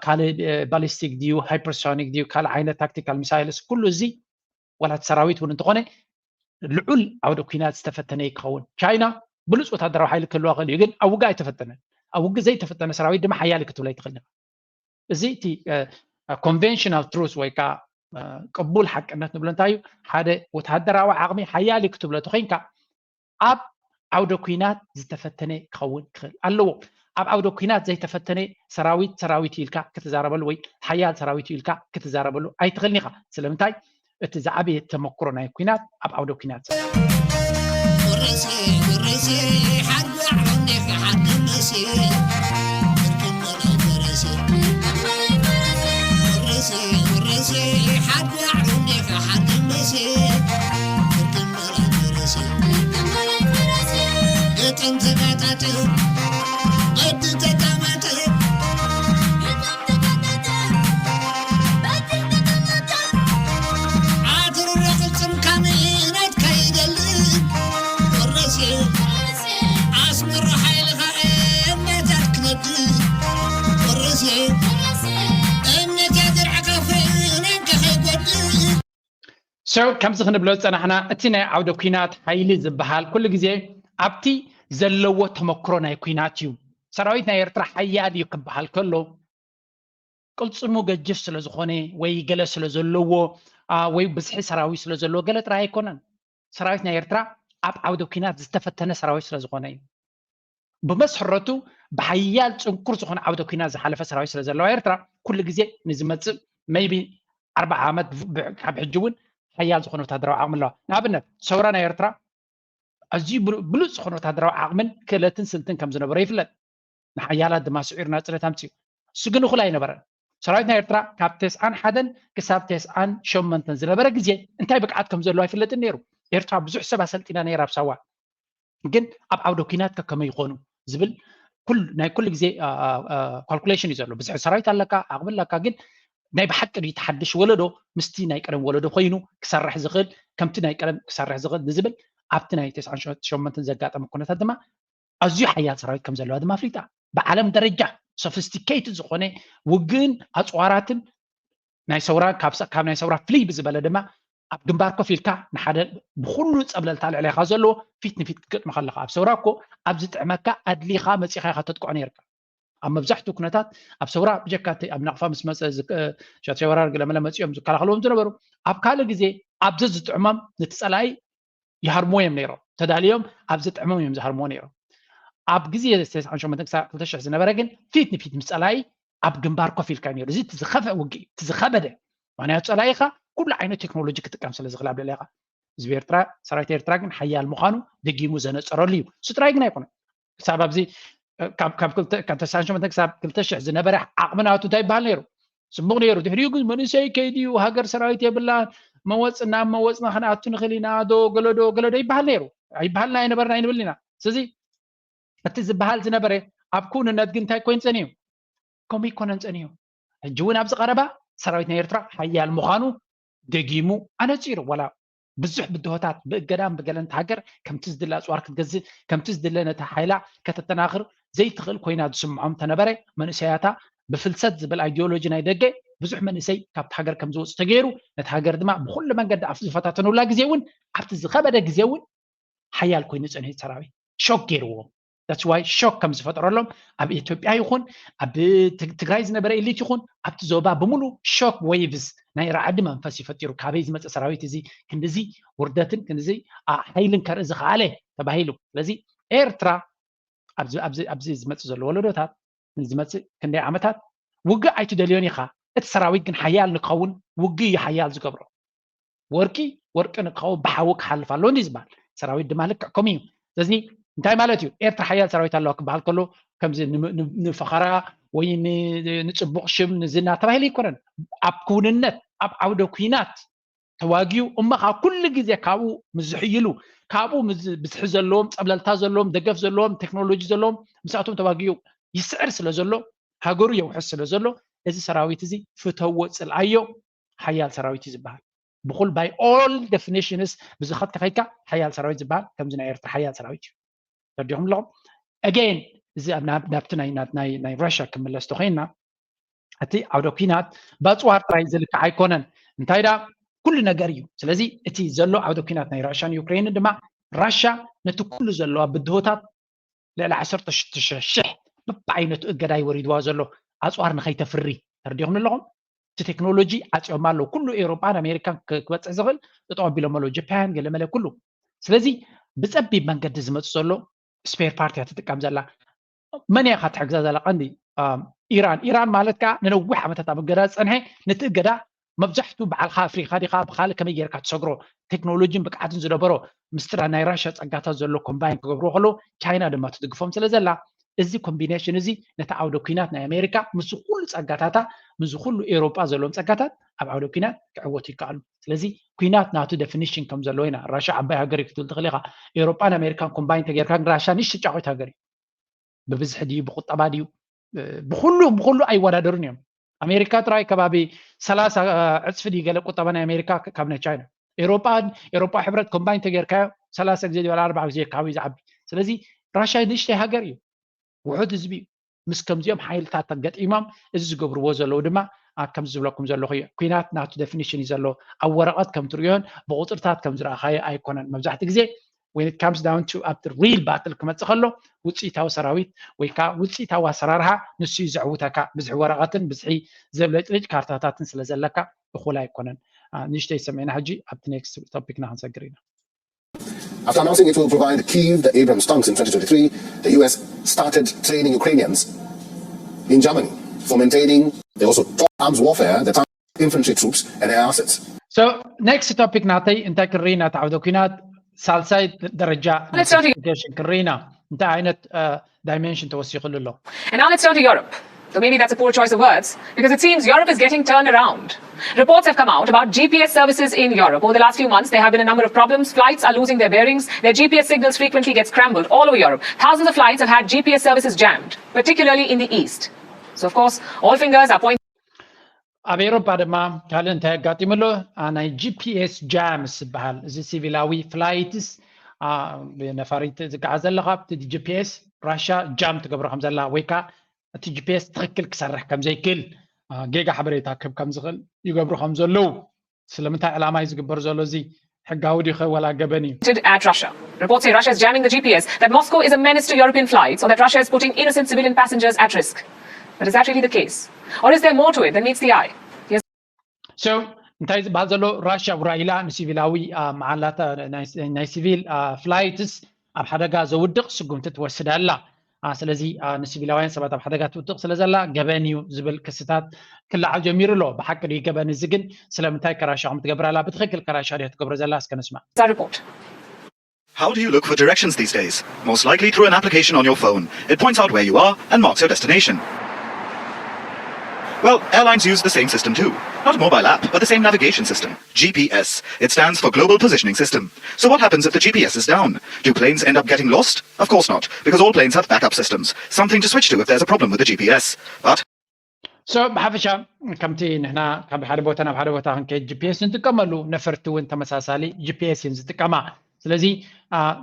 ካልእ ባሊስቲክ ድዩ ሃይፐርሶኒክ ድዩ ካልእ ዓይነት ታክቲካል ሚሳይልስ ኩሉ እዚ ዋላ እቲ ሰራዊት እውን እንተኾነ ልዑል ዓውደ ኩናት ዝተፈተነ ክኸውን ቻይና ብሉፅ ወታደራዊ ሓይሊ ክህልዋ ክእል እዩ ግን ኣብ ውግእ ኣይተፈተነን ኣብ ውግእ ዘይተፈተነ ሰራዊት ድማ ሓያል ክትብላ ኣይትኽእል እዚ እቲ ኮንቨንሽናል ትሩስ ወይ ከዓ ቅቡል ሓቅነት ንብሎ እንታይ እዩ ሓደ ወታደራዊ ዓቕሚ ሓያል እዩ ክትብሎ ተኮይንካ ኣብ ዓውደ ኩናት ዝተፈተነ ክኸውን ክኽእል ኣለዎ ኣብ ዓውደ ኩናት ዘይተፈተነ ሰራዊት ሰራዊት ኢልካ ክትዛረበሉ ወይ ሓያል ሰራዊት ኢልካ ክትዛረበሉ ኣይትኽእልን ኢኻ ስለምንታይ እቲ ዝዓበየ ተመክሮ ናይ ኩናት ኣብ ዓውደ ኩናት ከምዚ ክንብሎ ዝፀናሕና እቲ ናይ ዓውደ ኩናት ሓይሊ ዝበሃል ኩሉ ግዜ ኣብቲ ዘለዎ ተመክሮ ናይ ኩናት እዩ ሰራዊት ናይ ኤርትራ ሓያል እዩ ክበሃል ከሎ ቅልፅሙ ገጅፍ ስለ ዝኾነ ወይ ገለ ስለ ዘለዎ ወይ ብዝሒ ሰራዊት ስለ ዘለዎ ገለ ጥራይ ኣይኮነን ሰራዊት ናይ ኤርትራ ኣብ ዓውደ ኩናት ዝተፈተነ ሰራዊት ስለ ዝኾነ እዩ ብመስረቱ ብሓያል ፅንኩር ዝኾነ ዓውደ ኩናት ዝሓለፈ ሰራዊት ስለ ዘለዋ ኤርትራ ኩሉ ግዜ ንዝመፅእ mayቢ ኣርባዓ ዓመት ካብ ሕጂ እውን ሓያል ዝኾነ ወታደራዊ ዓቕሚ ኣለዋ ንኣብነት ሰውራ ናይ ኤርትራ ኣዝዩ ብሉፅ ዝኾነ ወታደራዊ ዓቕምን ክእለትን ስልትን ከም ዝነበሮ ይፍለጥ ንሓያላት ድማ ስዒሩ ናፅነት ኣምፅኡ እሱ ግን እኹል ኣይነበረን ሰራዊት ናይ ኤርትራ ካብ ተስዓን ሓደን ክሳብ ተስዓን ሸመንተን ዝነበረ ግዜ እንታይ ብቅዓት ከም ዘለዎ ኣይፍለጥን ነይሩ ኤርትራ ብዙሕ ሰብ ኣሰልጢና ነይራ ኣብ ሳዋ ግን ኣብ ዓውደ ኩናት ከከመይ ይኾኑ ዝብል ናይ ኩሉ ግዜ ካልኩሌሽን እዩ ዘሎ ብዝሒ ሰራዊት ኣለካ ዓቕሚ ኣለካ ግን ናይ ብሓቂ ድዩ ተሓድሽ ወለዶ ምስቲ ናይ ቀደም ወለዶ ኮይኑ ክሰርሕ ዝኽእል ከምቲ ናይ ቀደም ክሰርሕ ዝኽእል ንዝብል ኣብቲ ናይ ተስዓን ሸመንተን ዘጋጠመ ኩነታት ድማ ኣዝዩ ሓያል ሰራዊት ከም ዘለዋ ድማ ኣፍሊጣ ብዓለም ደረጃ ሶፊስቲኬትድ ዝኾነ ውግእን ኣፅዋራትን ናይ ሰውራ ካብ ናይ ሰውራ ፍልይ ብዝበለ ድማ ኣብ ግንባር ኮፍ ኢልካ ንሓደ ብኩሉ ፀብለልታ ልዕሌኻ ዘለዎ ፊት ንፊት ክትገጥሞ ከለካ ኣብ ሰውራ እኮ ኣብ ዝጥዕመካ ኣድሊኻ መፂኻ ኢኻ ተጥቅዖ ነርካ። ኣብ መብዛሕትኡ ኩነታት ኣብ ሰውራ ብጀካ እቲ ኣብ ናቕፋ ምስ መፀ ሻሸወራር ገለመለ መፂኦም ዝከላኸልዎም ዝነበሩ ኣብ ካልእ ግዜ ኣብዚ ዝጥዕሞም ነቲ ፀላኢ ይሃርምዎ እዮም ነይሮም። ተዳልዮም ኣብ ዝጥዕሞም እዮም ዝሃርምዎ ነይሮም። ኣብ ግዜ ክልተ ሽሕ ዝነበረ ግን ፊት ንፊት ምስ ፀላኢ ኣብ ግንባር ኮፍ ኢልካ ነይሩ። እዚ ዝኸፈ ውግእ ዝኸበደ ምክንያቱ ፀላኢኻ ኩሉ ዓይነት ቴክኖሎጂ ክጥቀም ስለ ዝኽእል ኣብ ልዕሌኻ ህዝቢ ኤርትራ ሰራዊት ኤርትራ ግን ሓያል ምዃኑ ደጊሙ ዘነፀረሉ እዩ። እሱ ጥራይ ግን ኣይኮነን። ክሳብ ኣብዚ ካብ ክሳብ ክልተ ሽሕ ዝነበረ ዓቕሚ ናቱ እንታይ ይበሃል ነይሩ? ፅቡቕ ነይሩ። ድሕሪኡ ግን መንእሰይ ከይድዩ ሃገር ሰራዊት የብላን መወፅና መወፅና ክንኣቱ ንኽእል ኢና ዶ ገለዶ ገለዶ ይበሃል ነይሩ። ኣይበሃልና ኣይነበርና ኣይንብል ኢና። ስለዚ እቲ ዝበሃል ዝነበረ ኣብ ክውንነት ግን እንታይ ኮይኑ ፀኒዩ? ከምኡ ይኮነን ፀኒዩ። ሕጂ እውን ኣብዚ ቀረባ ሰራዊት ናይ ኤርትራ ሓያል ምዃኑ ደጊሙ ኣነፂሩ። ዋላ ብዙሕ ብድሆታት ብእገዳን ብገለን እቲ ሃገር ከምቲ ዝድለ ኣፅዋር ክትገዝእ ከምቲ ዝድለ ነቲ ሓይላ ከተጠናኽር ዘይትኽእል ኮይና ዝስምዖም ተነበረ መንእሰያታ ብፍልሰት ዝብል ኣይዲዮሎጂ ናይ ደገ ብዙሕ መንእሰይ ካብቲ ሃገር ከም ዝወፁ ተገይሩ ነቲ ሃገር ድማ ብኩሉ መንገዲ ኣብ ዝፈታተኑላ ግዜ እውን ኣብቲ ዝኸበደ ግዜ እውን ሓያል ኮይኑ ፀኒሑ ሰራዊት ሾክ ገይርዎም። That's why ሾክ ከም ዝፈጠረሎም ኣብ ኢትዮጵያ ይኹን ኣብ ትግራይ ዝነበረ ኢሊት ይኹን ኣብቲ ዞባ ብምሉ ሾክ ዌቭስ ናይ ራዕዲ መንፈስ ይፈጢሩ። ካበይ ዝመፀ ሰራዊት እዚ ክንድዚ ውርደትን ክንድዚ ሓይልን ከርኢ ዝኸኣለ ተባሂሉ። ስለዚ ኤርትራ ኣብዚ ዝመፅእ ዘሎ ወለዶታት ዝመፅእ ክንደይ ዓመታት ውግእ ኣይትደልዮን ኢኻ። እቲ ሰራዊት ግን ሓያል ንክኸውን ውግእ እዩ ሓያል ዝገብሮ። ወርቂ ወርቂ ንክኸውን ብሓዊ ክሓልፍ ኣለዎ እንዲ ዝበሃል ሰራዊት ድማ ልክዕ ከምኡ እዩ። ስለዚ እንታይ ማለት እዩ? ኤርትራ ሓያል ሰራዊት ኣለዋ ክበሃል ከሎ ከምዚ ንፈኸራ ወይ ንፅቡቕ ሽም ንዝና ተባሂሉ ኣይኮነን። ኣብ ክውንነት ኣብ ዓውደ ኩናት ተዋጊኡ እሞ ከዓ ኩሉ ግዜ ካብኡ ምዝሕይሉ ካብኡ ብዝሒ ዘለዎም ፀብለልታ ዘለዎም ደገፍ ዘለዎም ቴክኖሎጂ ዘለዎም ምስኣቶም ተዋጊኡ ይስዕር ስለ ዘሎ ሃገሩ የውሕስ ስለ ዘሎ እዚ ሰራዊት እዚ ፍተዎ ፅልኣዮ ሓያል ሰራዊት እዩ ዝበሃል። ብኩል by all definitions ብዝኸት ከኸይድካ ሓያል ሰራዊት ዝበሃል ከምዚ ናይ ኤርትራ ሓያል ሰራዊት እዩ። ተረዲኹም ኣለኹም? Again እዚ ናብቲ ናይ ራሽያ ክምለስ ተኮይንና እቲ ዓውደ ኩናት ባፅዋር ጥራይ ዝልክዕ ኣይኮነን። እንታይ ዳ ኩሉ ነገር እዩ። ስለዚ እቲ ዘሎ ዓውደ ኩናት ናይ ራሽያን ዩክሬንን ድማ ራሽያ ነቲ ኩሉ ዘለዋ ብድሆታት ልዕሊ ዓሰርተ ሽዱሽተ ሽሕ በብዓይነቱ እገዳ ይወሪድዋ ዘሎ ኣፅዋር ንኸይተፍሪ ተረዲኹም ኣለኹም? እቲ ቴክኖሎጂ ዓፅዮም ኣለዉ። ኩሉ ኤውሮጳን ኣሜሪካን ክበፅሕ ዝኽእል ጠጠው ኣቢሎም ኣለዉ። ጃፓን ገለመለ ኩሉ። ስለዚ ብፀቢብ መንገዲ ዝመፁ ዘሎ ስፔር ፓርት እያ ትጥቀም ዘላ። መን እያ ትሕግዛ ዘላ? ቀንዲ ኢራን። ኢራን ማለት ከዓ ንነዊሕ ዓመታት ኣብ እገዳ ዝፀንሐ ነቲ እገዳ መብዛሕትኡ ባዕልካ ኣፍሪካ ዲካ ብካልእ ከመይ ጌርካ ትሰግሮ ቴክኖሎጂን ብቅዓትን ዝነበሮ ምስቲ ናይ ራሽያ ፀጋታት ዘሎ ኮምባይን ክገብርዎ ከለዉ ቻይና ድማ ትድግፎም ስለ ዘላ እዚ ኮምቢኔሽን እዚ ነቲ ዓውደ ኩናት ናይ ኣሜሪካ ምስ ኩሉ ፀጋታታ ምስ ኩሉ ኤውሮጳ ዘለዎም ፀጋታት ኣብ ዓውደ ኩናት ክዕወቱ ይከኣሉ። ስለዚ ኩናት ናቱ ደፊኒሽን ከም ዘለዎ ኢና። ራሽያ ዓባይ ሃገር እዩ ክትብል ትኽእል ኢኻ። ኤውሮጳን ኣሜሪካን ኮምባይን ተጌርካ ግን ራሽያ ንእሽቶ ጫቑት ሃገር እዩ። ብብዝሒ ድዩ ብቁጠባ ድዩ ብኩሉ ብኩሉ ኣይወዳደሩን እዮም። ኣሜሪካ ጥራይ ከባቢ ሰላሳ ዕፅፊ ድዩ ገለ ቁጠባ ናይ ኣሜሪካ ካብ ናይ ቻይና። ኤውሮጳን ኤውሮጳ ሕብረት ኮምባይን ተጌርካዮ ሰላሳ ግዜ ድዩ ኣርባዓ ግዜ ከባቢ ዝዓቢ። ስለዚ ራሽያ ንእሽተይ ሃገር እዩ። ውሑድ ህዝቢ እዩ። ምስ ከምዚኦም ሓይልታት ገጢሞም እዚ ዝገብርዎ ዘለዉ ድማ ከምዚ ዝብለኩም ዘለኹ እዩ። ኩናት ናቱ ደፊኒሽን እዩ ዘለዎ። ኣብ ወረቐት ከም ትርእዮን ብቁፅርታት ከም ዝረኣኻዮ ኣይኮነን። መብዛሕትኡ ግዜ when it comes down to ኣብቲ ሪል ባትል ክመፅእ ከሎ ውፅኢታዊ ሰራዊት ወይ ከዓ ውፅኢታዊ ኣሰራርሓ ንሱ እዩ ዘዕውተካ። ብዝሒ ወረቐትን ብዝሒ ዘብለጭልጭ ካርታታትን ስለ ዘለካ እኹል ኣይኮነን። ንእሽተይ ሰሚዕና ሕጂ ኣብቲ ኔክስት ቶፒክና ክንሰግር ኢና። After announcing it will provide Kyiv the Abrams tanks in twenty twenty-three, the U S started training Ukrainians in Germany for maintaining. They also taught arms warfare, the tank infantry troops, and air assets. So next topic ናተይ እንታይ ክርኢ ኢና? እቲ ዓውደ ኩናት ሳልሳይ ደረጃ Let's start again. ክርኢ ኢና። እንታይ ዓይነት ዳይሜንሽን ተወሲኽሉ ኣሎ? And now let's turn to Europe. So maybe that's a poor choice of words, because it seems Europe is getting turned around. Reports have come out about G P S services in Europe. Over the last few months, there have been a number of problems. Flights are losing their bearings. Their G P S signals frequently get scrambled all over Europe. Thousands of flights have had G P S services jammed, particularly in the east. So, of course, all fingers are pointing. ኣብ ኤውሮፓ ድማ ካልእ እንታይ ኣጋጢሙ ኣሎ? ናይ ጂ ፒ ኤስ ጃምስ ዝበሃል፣ እዚ ሲቪላዊ ፍላይትስ ነፋሪት ዝገዓዘ ኣለካ ኣብቲ ጂ ፒ ኤስ ራሽያ ጃም ትገብሮ ከም ዘላ ወይ ከዓ እቲ ጂፒኤስ ትኽክል ክሰርሕ ከም ዘይክእል ጌጋ ሓበሬታ ክህብ ከም ዝኽእል ይገብሩ ከም ዘለዉ። ስለምንታይ ዕላማ እዩ ዝግበር ዘሎ? እዚ ሕጋዊ ድዩ ኸ ወላ ገበን እዩ? At Russia. Reports say Russia is jamming the G P S, that Moscow is a menace to European flights, or that Russia is putting innocent civilian passengers at risk. But is that really the case? Or is there more to it than meets the eye? So እንታይ ዝበሃል ዘሎ? ራሽያ ውራይላ ንሲቪላዊ መዓላታ ናይ ሲቪል ፍላይትስ ኣብ ሓደጋ ዘውድቕ ስጉምቲ ትወስድ ኣላ። ስለዚ ንሲቪላውያን ሰባት ኣብ ሓደጋ ትውድቕ ስለ ዘላ ገበን እዩ ዝብል ክስታት ክለዓል ጀሚሩ ኣሎ። ብሓቂ ድዩ ገበን? እዚ ግን ስለምንታይ ከራሻ ከም ትገብር ኣላ? ብትኽክል ከራሻ ድያ ትገብሮ ዘላ? እስከ ንስማ። That report. How do you look for directions these days? Most likely through an application on your phone. It points out where you are and marks your destination. Well, airlines use the same system too. Not a mobile app, but the same navigation system. G P S. It stands for Global Positioning System. So what happens if the G P S is down? Do planes end up getting lost? Of course not, because all planes have backup systems, something to switch to if there's a problem with the G P S. But so ብሓፈሻ ከምቲ ንሕና ካብ ሓደ ቦታ ናብ ሓደ ቦታ ክንከይድ ጂፒኤስ ንጥቀመሉ፣ ነፈርቲ እውን ተመሳሳሊ ጂፒኤስ እዮም ዝጥቀማ። ስለዚ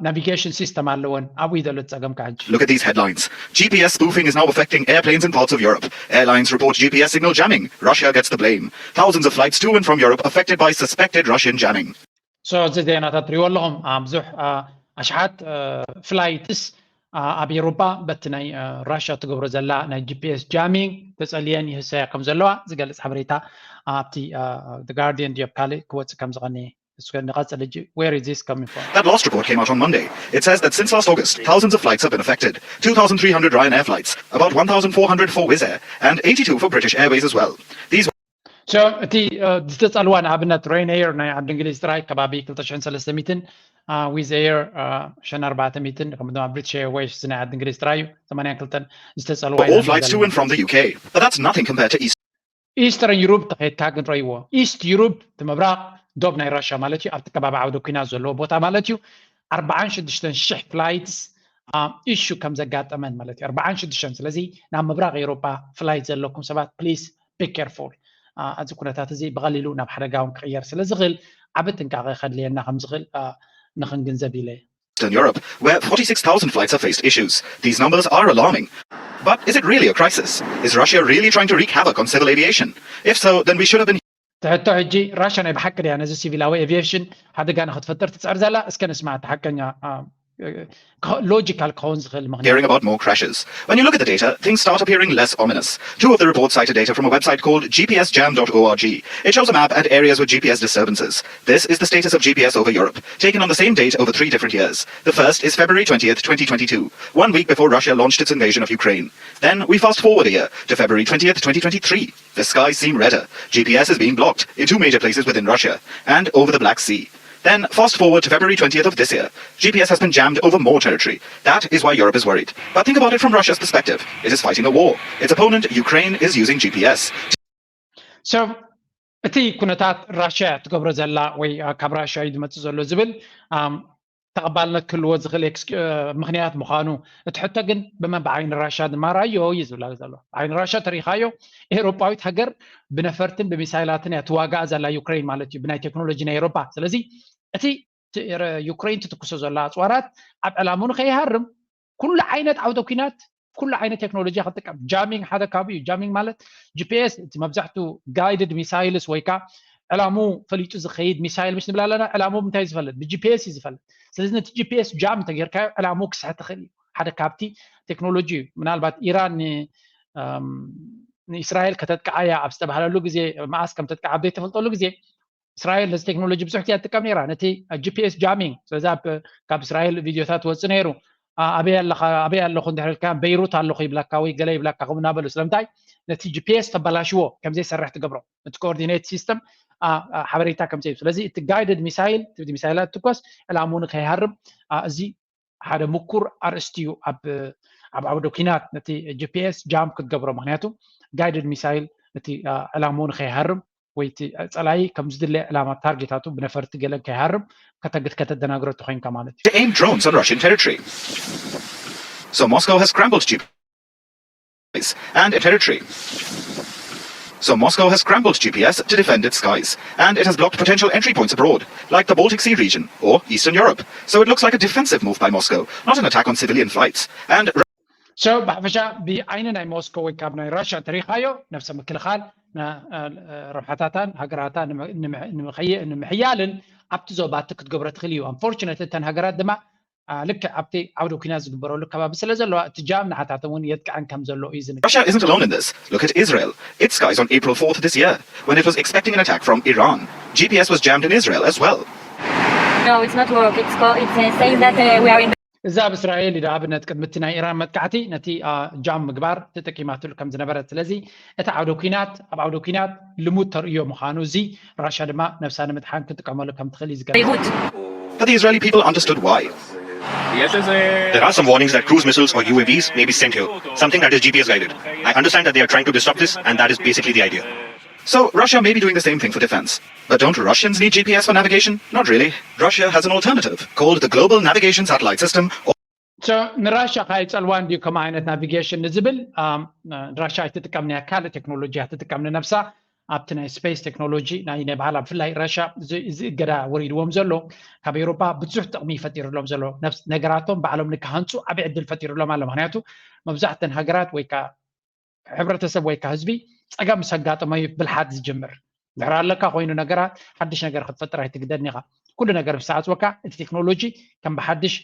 ናቪጌሽን ሲስተም ኣለወን። ኣብኡ እዩ ዘሎ ጸገም። ካብ ሕጂ Look at these headlines. G P S spoofing is now affecting airplanes in parts of Europe. Airlines report G P S signal jamming. Russia gets the blame. Thousands of flights to and from Europe affected by suspected Russian jamming. So እዚ ዜናታት ትሪእዎ ኣለኹም። ብዙሕ ኣሽሓት ፍላይትስ ኣብ ኤውሮጳ በቲ ናይ ራሽያ ትገብሮ ዘላ ናይ ጂፒኤስ ጃሚንግ ተጸልየን ይህሰያ ከም ዘለዋ ዝገልጽ ሓበሬታ ኣብቲ ጋርዲያን ድዮ ካልእ ክወጽእ ከም ዝቐነየ። እስከ ንቐጽል ሕጂ። Where is this coming from? That last report came out on Monday. It says that since last August, thousands of flights have been affected. Two thousand three hundred Ryanair flights, about one thousand four hundred for Wizz Air, and eighty-two for British Airways as well. These So እቲ ዝተጸልዋ ንኣብነት ሬን ኤር ናይ ዓዲ እንግሊዝ ጥራይ ከባቢ ክልተ ሽሕን ሰለስተ ሚእትን፣ ዊዝ ኤር ሽሕን ኣርባዕተ ሚእትን፣ ከም ድማ ብሪቲሽ ኤርዌይስ ናይ ዓዲ እንግሊዝ ጥራይ እዩ። ሰማንያን ክልተን ዝተጸልዋ all flights to and from the U K. But that's nothing compared to East. ኢስተርን ዩሩብ ተኸይድካ ግን ረይዎ። ኢስት ዩሩብ እቲ ምብራቕ ዶብ ናይ ራሽያ ማለት እዩ። ኣብቲ ከባቢ ዓውደ ኩናት ዘለዎ ቦታ ማለት እዩ። ኣርባዓን ሽዱሽተን ሽሕ ፍላይትስ ኢሹ ከም ዘጋጠመን ማለት እዩ። ኣርባዓን ሽዱሽተን። ስለዚ ናብ ምብራቕ ኤውሮጳ ፍላይት ዘለኩም ሰባት ፕሊስ ቢ ኬርፉል። እዚ ኩነታት እዚ ብቐሊሉ ናብ ሓደጋ እውን ክቕየር ስለ ዝኽእል ዓቢ ጥንቃቐ ከድልየና ከም ዝኽእል ንኽንግንዘብ ኢለ። Eastern Europe, where forty-six thousand flights have faced issues. These numbers are alarming. But is it really a crisis? Is Russia really trying to wreak havoc on civil aviation? If so, then we should have been ትሕቶ ሕጂ ራሽያ ናይ ብሓቂ ድያ ነዚ ሲቪላዊ ኤቪዬሽን ሓደጋ ንክትፈጥር ትፅዕር ዘላ? እስከ ንስማዕ እቲ ሓቀኛ ሎጂካል ክኸውን ዝኽእል ምኽንያት። Hearing about more crashes. When you look at the data, things start appearing less ominous. Two of the reports cited data from a website called G P S jam dot org. It shows a map and areas with G P S disturbances. This is the status of G P S over Europe, taken on the same date over three different years. The first is February twentieth, twenty twenty-two, one week before Russia launched its invasion of Ukraine. Then we fast forward a year to February twentieth, twenty twenty-three. The skies seem redder. G P S is being blocked in two major places within Russia and over the Black Sea. Then, fast forward to February twentieth of this year. G P S has been jammed over more territory. That is why Europe is worried. But think about it from Russia's perspective. It is fighting a war. Its opponent, Ukraine, is using G P S. So እቲ ኩነታት ራሽያ ትገብሮ ዘላ ወይ ካብ ራሽያ እዩ ዝመፅእ ዘሎ ዝብል ተቐባልነት ክህልዎ ዝኽእል ምኽንያት ምዃኑ፣ እቲ ሕቶ ግን ብመን ብዓይኒ ራሻ ድማ ራዮ እዩ ዝብላ ዘሎ። ብዓይኒ ራሻ ተሪኻዮ ኤውሮጳዊት ሃገር ብነፈርትን ብሚሳይላትን እያ ትዋጋእ ዘላ ዩክሬን ማለት እዩ፣ ብናይ ቴክኖሎጂ ናይ ኤውሮጳ። ስለዚ እቲ ዩክሬን ትትኩሶ ዘላ ኣፅዋራት ኣብ ዕላምኡ ንከይሃርም ኩሉ ዓይነት ዓውደ ኲናት ኩሉ ዓይነት ቴክኖሎጂ ክጥቀም። ጃሚንግ ሓደ ካብኡ እዩ። ጃሚንግ ማለት ጂፒኤስ እቲ መብዛሕትኡ ጋይድድ ሚሳይልስ ወይ ከዓ ዕላምኡ ፈሊጡ ዝኸይድ ሚሳይል ምሽ ንብል ኣለና። ዕላምኡ ብምንታይ እዩ ዝፈልጥ? ብጂፒኤስ እዩ ዝፈልጥ። ስለዚ ነቲ ጂፒኤስ ጃም እንተጌርካዮ ዕላምኡ ክስሕት ይኽእል እዩ። ሓደ ካብቲ ቴክኖሎጂ እዩ። ምናልባት ኢራን ንእስራኤል ከተጥቅዓያ ኣብ ዝተባህለሉ ግዜ መዓስ ከም ተጥቅዓ ኣብ ዘይተፈልጠሉ ግዜ እስራኤል ነዚ ቴክኖሎጂ ብዙሕ ግዜ ትጥቀም ነይራ። ነቲ ጂፒኤስ ጃሚንግ ስለዚ ካብ እስራኤል ቪድዮታት ወፅእ ነይሩ። ኣበይ ኣለኻ ኣበይ ኣለኹ እንድሕር ኢልካ በይሩት ኣለኹ ይብለካ ወይ ገለ ይብለካ ከምኡ እናበሉ ስለምንታይ ነቲ ጂፒኤስ ተበላሽዎ ከም ዘይሰርሕ ትገብሮ። እቲ ኮኦርዲኔት ሲስተም ሓበሬታ ከም ዘይብ ስለዚ እቲ ጋይድድ ሚሳይል እቲ ሚሳይላት ትኮስ ዕላምኡ ንከይሃርም እዚ ሓደ ምኩር ኣርእስቲ እዩ። ኣብ ኣብ ዓውደ ኲናት ነቲ ጂፒኤስ ጃም ክትገብሮ ምክንያቱ ጋይድድ ሚሳይል እቲ ዕላምኡ ንከይሃርም ወይ እቲ ጸላኢ ከም ዝድለ ዕላማ ታርጌታቱ ብነፈርቲ ገለን ከይሃርም ከተግድ ከተደናግረቱ ኮይንካ ማለት እዩ። Aim drones on Russian territory. So Moscow has scrambled G P S and territory. So Moscow has scrambled G P S to defend its skies, and it has blocked potential entry points abroad, like the Baltic Sea region or Eastern Europe. So it looks like a defensive move by Moscow, not an attack on civilian flights. And So ብሓፈሻ ብዓይኒ ናይ ሞስኮ ወይ ካብ ናይ ራሽያ እንተሪኻዮ ነብሰ ምክልኻል ረብሓታታን ሃገራታ ንምሕያልን ኣብቲ ዞባ እቲ ክትገብሮ ትኽእል እዩ። Unfortunately እተን ሃገራት ድማ ልክዕ ኣብቲ ዓውደ ኲናት ዝግበረሉ ከባቢ ስለ ዘለዋ እቲ ጃም ንዓታቶም እውን የጥቅዐን ከም ዘሎ እዩ ዝንገር። Russia isn't alone in this. Look at Israel. Its skies on April fourth this year, when it was expecting an attack from Iran, G P S was jammed in Israel as well. No, it's not work. It's, called, it's uh, saying that uh, we are in እዛ ኣብ እስራኤል ኢዳ ኣብነት ቅድሚ እቲ ናይ ኢራን መጥቃዕቲ ነቲ ጃም ምግባር ተጠቂማትሉ ከም ዝነበረት ስለዚ እቲ ዓውደ ኲናት ኣብ ዓውደ ኲናት ልሙድ ተርእዮ ምዃኑ እዚ ራሽያ ድማ ነብሳ ንምድሓን ክትጥቀመሉ ከም ትኽእል እዩ ዝገልጽ። Beirut. But the Israeli people understood why. There are some warnings that cruise missiles or U A Vs may be sent here, something that is G P S guided. I understand that they are trying to disrupt this, and that is basically the idea. So Russia may be doing the same thing for defense. But don't Russians need G P S for navigation? Not really. Russia has an alternative called the Global Navigation Satellite System. Or ንራሻ ካይፀልዋ እንዲዩ ከምኡ ዓይነት ናቪጌሽን ንዝብል ራሻ ኣይትጥቀምንያ ካልእ ቴክኖሎጂ ኣይትጥቀምኒ ነብሳ ኣብቲ ናይ ስፔስ ቴክኖሎጂ ናይ ናይ ባህላ ብፍላይ ራሻ እዚ እገዳ ወሪድዎም ዘሎ ካብ ኤውሮፓ ብዙሕ ጥቕሚ ፈጢሩሎም ዘሎ ነገራቶም ባዕሎም ንክሃንፁ ዓብዪ ዕድል ፈጢሩሎም ኣሎ። ምክንያቱ መብዛሕተን ሃገራት ወይ ከዓ ሕብረተሰብ ወይ ከዓ ህዝቢ ፀገም ምስ ኣጋጠሞ እዩ ብልሓት ዝጅምር። ድሕሪ ኣለካ ኮይኑ ነገራት ሓድሽ ነገር ክትፈጥር ኣይትግደድን ኢኻ። ኩሉ ነገር ምስ ተዓፅወካ እቲ ቴክኖሎጂ ከም ብሓድሽ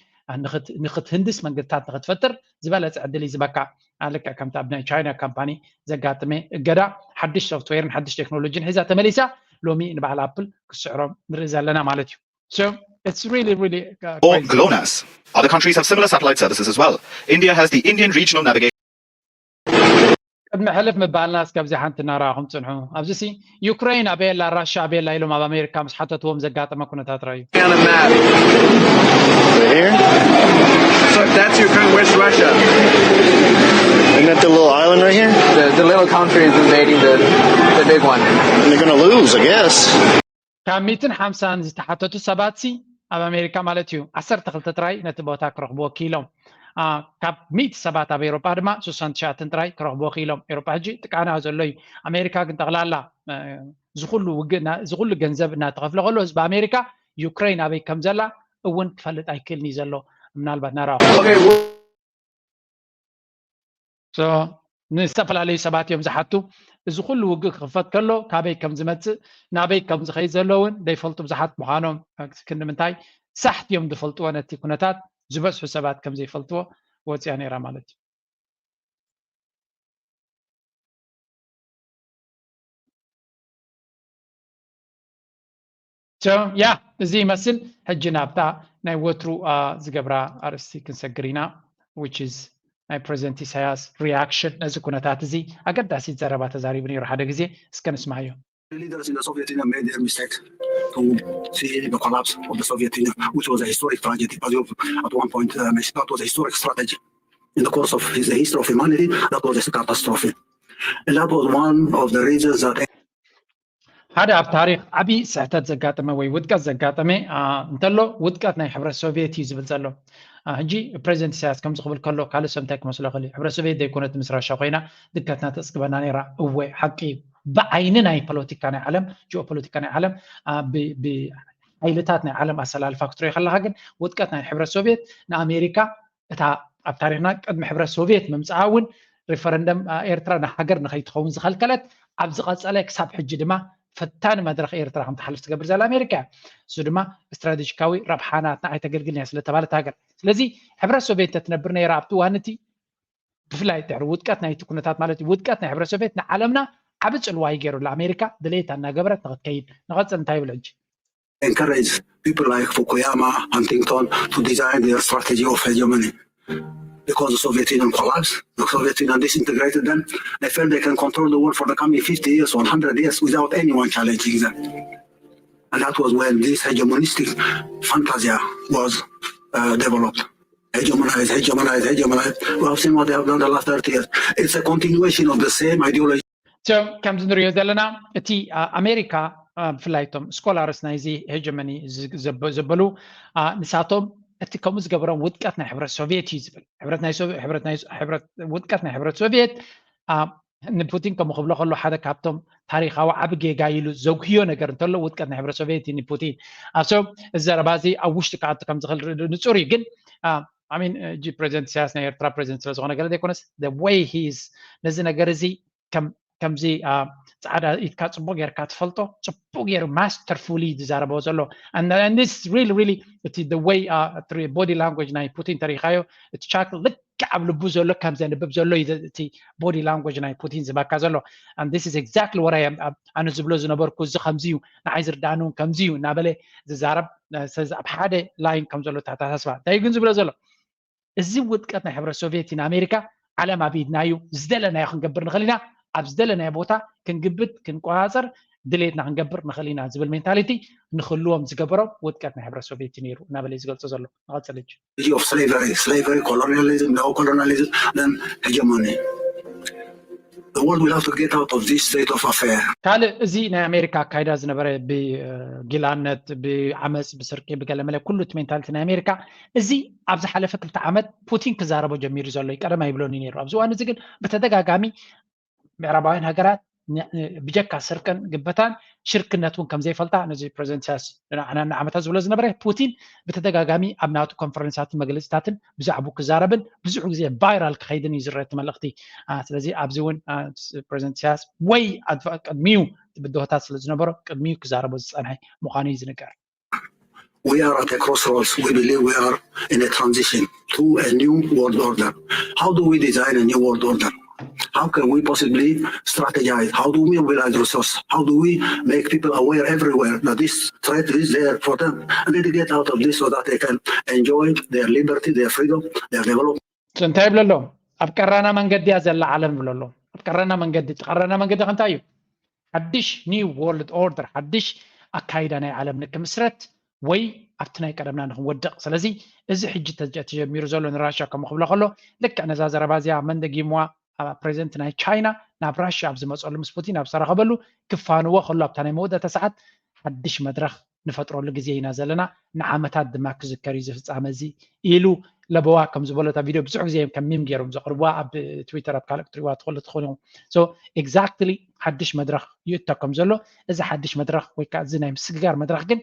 ንክትህንድስ መንገድታት ንክትፈጥር ዝበለፀ ዕድል እዩ ዝበካ። ልክዕ ከምቲ ኣብ ናይ ቻይና ካምፓኒ ዘጋጥመ እገዳ ሓድሽ ሶፍትዌርን ሓድሽ ቴክኖሎጂን ሒዛ ተመሊሳ ሎሚ ንበዓል ኣፕል ክስዕሮም ንርኢ ዘለና ማለት እዩ። So it's really really or GLONASS. Other countries have similar satellite services as well. India has the Indian Regional Navigation. ቅድሚ ሕልፍ ምባልና እስከ ኣብዚ ሓንቲ እናረኣኹም ፅንሑ። ኣብዚ ሲ ዩክሬን ኣበየላ ራሻ ኣበየላ ኢሎም ኣብ ኣሜሪካ ምስ ሓተትዎም ዘጋጠመ ኩነታት ረኣዩ። Here? So that's Ukraine, where's Russia? Isn't that the little island right here? The, the little country is invading the, the big one. And they're going to lose, I guess. ካብ ሚትን ሓምሳን ዝተሓተቱ ሰባት ሲ ኣብ ኣሜሪካ ማለት እዩ ዓሰርተ ክልተ ጥራይ ነቲ ቦታ ክረኽብዎ ክኢሎም። ካብ ሚእቲ ሰባት ኣብ ኤውሮጳ ድማ ስሳን ትሽዓተን ጥራይ ክረኽብዎ ክኢሎም። ኤውሮጳ ሕጂ ጥቃና ዘሎ እዩ። ኣሜሪካ ግን ጠቕላላ ዝኩሉ ውግእ ዝኩሉ ገንዘብ እናተኸፍለ ከሎ ህዝቢ ኣሜሪካ ዩክሬን ኣበይ ከም ዘላ እውን ክፈልጥ ኣይክእልን እዩ ዘሎ። ምናልባት ናራ ንዝተፈላለዩ ሰባት እዮም ዝሓቱ። እዚ ኩሉ ውግእ ክኽፈት ከሎ ካበይ ከም ዝመፅእ ናበይ ከም ዝኸይድ ዘሎ እውን ዘይፈልጡ ብዙሓት ምዃኖም ክንዲ ምንታይ ሳሕት እዮም ዝፈልጥዎ ነቲ ኩነታት ዝበዝሑ ሰባት ከም ዘይፈልጥዎ ወፅያ ነይራ ማለት እዩ። ያ እዚ ይመስል። ሕጂ ናብታ ናይ ወትሩ ዝገብራ ኣርእስቲ ክንሰግር ኢና። Which is ናይ ፕረዚደንት ኢሳያስ reaction ነዚ ኩነታት እዚ ኣገዳሲት ዘረባ ተዛሪቡ ነይሩ ሓደ ግዜ። እስከ ንስማዮ። The leaders in the Soviet Union made their mistake to see the collapse of the Soviet Union, which was a historic tragedy. But at one point, uh, that was a historic strategy. In the course of his, the history of humanity, that was a catastrophe. And that was one of the reasons that ሓደ ኣብ ታሪክ ዓብዪ ስሕተት ዘጋጠመ ወይ ውድቀት ዘጋጠመ እንተሎ ውድቀት ናይ ሕብረት ሶቪየት እዩ ዝብል ዘሎ። ሕጂ ፕሬዚደንት ኢሳያስ ከምዚ ክብል ከሎ ካልእ ሰብ እንታይ ክመስሎ ክእል እዩ? ሕብረት ሶቪየት ዘይኮነት ምስ ራሻ ኮይና ድቀትና ተፅግበና ነይራ። እወ ሓቂ እዩ። ብዓይኒ ናይ ፖለቲካ ናይ ዓለም ጂኦፖለቲካ ናይ ዓለም ብሓይልታት ናይ ዓለም ኣሰላልፋ ክትሪኦ ከለካ ግን ውድቀት ናይ ሕብረት ሶቪየት ንኣሜሪካ እታ ኣብ ታሪክና ቅድሚ ሕብረት ሶቪየት ምምፅኣ እውን ሪፈረንደም ኤርትራ ንሃገር ንከይትኸውን ዝኸልከለት ኣብ ዝቐፀለ ክሳብ ሕጂ ድማ ፈታኒ መድረኽ ኤርትራ ከም ትሓልፍ ትገብር ዘላ ኣሜሪካ እያ። እሱ ድማ ስትራቴጂካዊ ረብሓ ናትና ኣይተገልግልን እያ ስለተባለት ሃገር። ስለዚ ሕብረት ሶቪየት እንተትነብር ነይራ ኣብቲ እዋን እቲ ብፍላይ ድሕሪ ውድቀት ናይቲ ኩነታት ማለት እዩ ውድቀት ናይ ሕብረት ሶቪየት ንዓለምና ዓቢ ጽልዋ እዩ ገይሩ። ኣሜሪካ ድሌታ እናገበረት ንክትከይድ ንቐጽል እንታይ ይብል ሕጂ encourage people like Fukuyama, Huntington to design their strategy of hegemony. Because the Soviet Union collapsed, the Soviet Union disintegrated them, they felt they can control the world for the coming fifty years, one hundred years without anyone challenging them. And that was when this hegemonistic fantasia was uh, developed. Hegemonize, hegemonize, hegemonize. We have seen what they have done the last thirty years. It's a continuation of the same ideology. ከምዚ ንሪኦ ዘለና እቲ ኣሜሪካ ብፍላይ እቶም ስኮላርስ ናይዚ ሄጀመኒ ዘበሉ ንሳቶም እቲ ከምኡ ዝገበሮም ውድቀት ናይ ሕብረት ሶቪየት እዩ ዝብል። ውድቀት ናይ ሕብረት ሶቪየት ንፑቲን ከምኡ ክብሎ ከሎ ሓደ ካብቶም ታሪካዊ ዓቢ ጌጋ ኢሉ ዘጉህዮ ነገር እንተሎ ውድቀት ናይ ሕብረት ሶቪየት እዩ ንፑቲን። ኣብሰብ እዚ ዘረባ እዚ ኣብ ውሽጢ ክኣቱ ከም ዝኽእል ንጹር እዩ። ግን I mean, እ፣ ጂ ፕሬዚደንት ኢሳያስ ናይ ኤርትራ ፕሬዚደንት ስለ ዝኾነ ገለ ዘይኮነስ፣ the way he is ነዚ ነገር እዚ ከም፣ ከምዚ፣ አ፣ ጻዕዳ ኢድካ ጽቡቕ ጌርካ ትፈልጦ፣ ጽቡቕ ገይሩ ማስተርፉሊ ዝዛረቦ ዘሎ። And, and this really, really፣ እቲ the way፣ አ፣ እቲ ቦዲ ላንጉጅ ናይ ፑቲን ተሪኻዮ፣ እቲ ቻክ ልክዕ ኣብ ልቡ ዘሎ ከም ዘንብብ ዘሎ እዩ። እቲ ቦዲ ላንጉጅ ናይ ፑቲን ዝበካ ዘሎ። And this is exactly what I am፣ ኣብ፣ ኣነ ዝብሎ ዝነበርኩ እዚ ከምዚ እዩ፣ ንዓይ ዝርዳእኒ እውን ከምዚ እዩ እናበለ ዝዛረብ፣ እ፣ ስለዚ ኣብ ሓደ ላይን ከም ዘሎ ተተሓሳስባ። እንታይ እዩ ግን ዝብሎ ዘሎ? እዚ ውድቀት ናይ ሕብረት ሶቪየት ንኣሜሪካ፣ ዓለም ኣብ ኢድና እዩ፣ ዝደለናዮ ክንገብር ንኽእል ኢና፣ ኣብ ዝደለናዮ ቦታ ክንግብት ክንቆጻጸር ድሌትና ክንገብር ንኽእል ኢና ዝብል ሜንታሊቲ ንክህልዎም ዝገበሮም ውድቀት ናይ ሕብረት ሶቪየት እዩ ነይሩ እናበለ እዩ ዝገልጾ ዘሎ። ንቐጽል ሕጂ። Of slavery, slavery, colonialism, neo-colonialism, then hegemony. The world will have to get out of this state of affair. ካልእ እዚ ናይ ኣሜሪካ ኣካይዳ ዝነበረ ብጊላነት፣ ብዓመፅ፣ ብስርቂ፣ ብገለመለ ኩሉ እቲ ሜንታሊቲ ናይ ኣሜሪካ እዚ ኣብ ዝሓለፈ ክልተ ዓመት ፑቲን ክዛረቦ ጀሚሩ ዘሎ እዩ። ቀደም ኣይብሎን እዩ ነይሩ። ኣብዚ እዋን እዚ ግን ብተደጋጋሚ ምዕራባውያን ሃገራት ን-፣ ብጀካ ስርቅን ግበታን ሽርክነት እውን ከም ዘይፈልጣ ነዚ ፕሬዚደንት ኢሳያስ ንዓና ንዓመታት ዝብሎ ዝነበረ ፑቲን ብተደጋጋሚ ኣብ ናቱ ኮንፈረንሳትን መግለፂታትን ብዛዕባኡ ክዛረብን ብዙሕ ግዜ ቫይራል ክኸይድን እዩ ዝረአ እቲ መልእኽቲ። አ፣ ስለዚ ኣብዚ እውን፣ አ፣ ፕሬዚደንት ኢሳያስ ወይ ኣድፈ-፣ ቅድሚኡ ብድሆታት ስለ ዝነበሮ ቅድሚኡ ክዛረቦ ዝጸንሐ ምዃኑ እዩ ዝንገር። We are at a crossroads. We believe we are in a transition to a new world order. How do we design a new world order? How can we possibly strategize? How do we mobilize resources? How do we make people aware everywhere that this threat is there for them and they get out of this so that they can enjoy their liberty, their freedom, their development? So እንታይ ይብሎ ኣሎ? ኣብ ቀራና መንገዲ እያ ዘላ ዓለም ይብሎ ኣሎ። ኣብ ቀራና መንገዲ፣ እቲ ቀራና መንገዲ ከ እንታይ እዩ? ሓድሽ ኒው ወርልድ ኦርደር፣ ሓድሽ ኣካይዳ ናይ ዓለም ንክምስረት ወይ ኣብቲ ናይ ቀደምና ንክንወድቕ። ስለዚ እዚ ሕጂ ተጀ-፣ ተጀሚሩ ዘሎ ንራሻ ከም ክብሎ ከሎ ልክዕ ነዛ ዘረባ እዚኣ መን ደጊምዋ? ኣብ ፕሬዚደንት ናይ ቻይና ናብ ራሽያ ኣብ ዝመፀሉ ምስ ፑቲን ኣብ ዝተራኸበሉ ክፋንዎ ከሎ ኣብታ ናይ መወዳእታ ሰዓት ሓድሽ መድረኽ ንፈጥረሉ ግዜ ኢና ዘለና፣ ንዓመታት ድማ ክዝከር እዩ እዚ ፍጻመ እዚ ኢሉ ለበዋ ከም ዝበሎ እታ ቪድዮ ብዙሕ ግዜ እዮም ከም ሚም ገይሮም ዘቕርብዋ ኣብ ትዊተር ኣብ ካልእ ክትሪእዋ ትኽእሉ ትኾኑ ኢኹም። So exactly ሓድሽ መድረኽ ይእቶ ከም ዘሎ፣ እዚ ሓድሽ መድረኽ ወይ ከዓ እዚ ናይ ምስግጋር መድረኽ ግን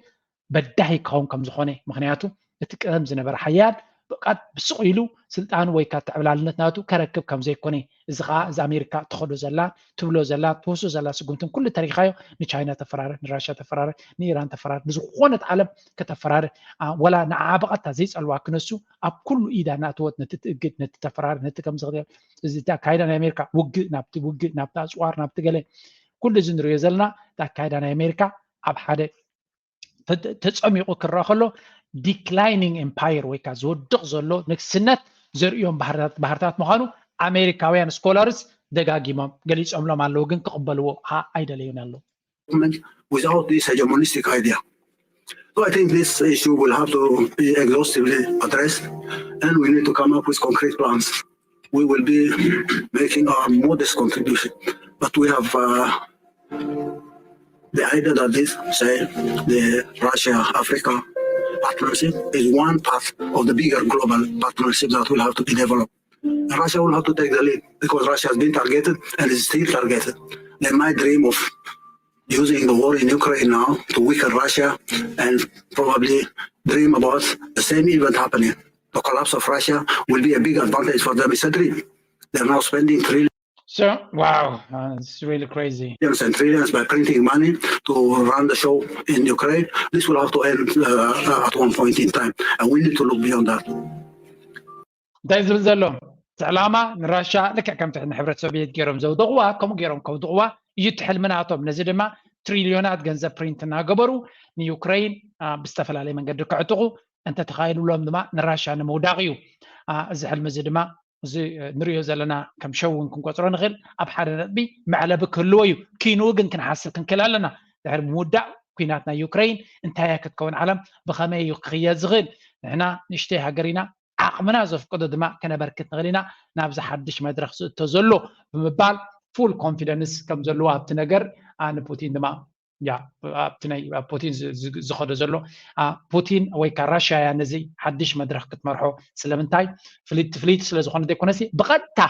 በዳሂ ክኸውን ከም ዝኾነ፣ ምኽንያቱ እቲ ቀደም ዝነበረ ሓያል ብቓት ብስቕ ኢሉ ስልጣኑ ወይ ከዓ ተዕብላልነት ናቱ ከረክብ ከም ዘይኮነ፣ እዚ ከዓ እዚ ኣሜሪካ ትኸዶ ዘላ ትብሎ ዘላ ትወስዶ ዘላ ስጉምትን ኩሉ ተሪኻዮ ንቻይና ተፈራረ፣ ንራሽያ ተፈራረ፣ ንኢራን ተፈራረ፣ ንዝኾነት ዓለም ከተፈራረ፣ አ፣ ወላ ንዓ ብቐጥታ ዘይጸልዋ ክነሱ ኣብ ኩሉ ኢዳ እናእተወት ነቲ ትእግድ፣ ነቲ ተፈራረ፣ ነቲ ከም ዝኽእል እዚ ኣካይዳ ናይ ኣሜሪካ ውግእ ናብቲ ውግእ ናብቲ ኣጽዋር ናብቲ ገለ ኩሉ እዚ ንሪኦ ዘለና እቲ ኣካይዳ ናይ ኣሜሪካ ኣብ ሓደ ተ-፣ ተጸሚቑ ክረአ ከሎ ዲክላይኒንግ ኤምፓየር ወይ ከዓ ዝወድቕ ዘሎ ንግስነት ዘርእዮም ባህርታት፣ ባህርታት ምዃኑ ኣሜሪካውያን ስኮላርስ ደጋጊሞም ገሊጾምሎም ኣለዉ፣ ግን ክቕበልዎ ኣ-፣ ኣይደለዩን ኣለዉ። Without this hegemonistic idea. So I think this issue will have to be exhaustively addressed, and we need to come up with concrete plans. We will be making our modest contribution, but we have, uh, the idea that this, say, the Russia-Africa partnership is one part of the bigger global partnership that will have to be developed. Russia will have to take the lead because Russia has been targeted and is still targeted. They might dream of using the war in Ukraine now to weaken Russia and probably dream about the same event happening. The collapse of Russia will be a big advantage for them. It's a dream. They're now spending trillions. So, wow, uh, it's really crazy. And trillions by printing money to run the show in Ukraine. This will have to end, uh, at one point in time, and we need to look beyond that. እንታይ ዝብል ዘሎ? እቲ ዕላማ ንራሻ ልክዕ ከምቲ ንሕብረት ሶቪየት ገይሮም ዘውደቕዋ፣ ከምኡ ገይሮም ከውድቕዋ እዩ እቲ ሕልሚ ናቶም። ነዚ ድማ ትሪልዮናት ገንዘብ ፕሪንት እናገበሩ ንዩክረይን፣ አ፣ ብዝተፈላለየ መንገዲ ከዕጥቑ፣ እንተተኻኢሉሎም ድማ ንራሻ ንምውዳቕ እዩ። አ፣ እዚ ሕልሚ እዚ ድማ እዚ፣ እ፣ ንሪኦ ዘለና ከም ሸው እውን ክንቆፅሮ ንኽእል። ኣብ ሓደ ነጥቢ መዕለቢ ክህልዎ እዩ። ኪንኡ ግን ክንሓስብ ክንክእል ኣለና። ድሕሪ ምውዳእ ኲናት ናይ ዩክረይን እንታይ እያ ክትከውን ዓለም? ብኸመይ እዩ ክኽየድ ዝኽእል? ንሕና ንእሽተይ ሃገር ኢና፣ ዓቕምና ዘፍቅዶ ድማ ከነበርክት ንኽእል ኢና ናብዚ ሓድሽ መድረኽ ዝእቶ ዘሎ ብምባል ፉል ኮንፊደንስ ከም ዘለዎ ኣብቲ ነገር፣ አ፣ ንፑቲን ድማ ያ፣ ኣብቲ ናይ፣ ኣብ ፑቲን ዝ-፣ ዝ-፣ ዝኸዶ ዘሎ፣ አ፣ ፑቲን ወይ ከኣ ራሽያ እያ ነዚ ሓድሽ መድረኽ ክትመርሖ። ስለምንታይ? ፍልይቲ፣ ፍልይቲ ስለ ዝኾነ ዘይኮነሲ፣ ብቐጥታ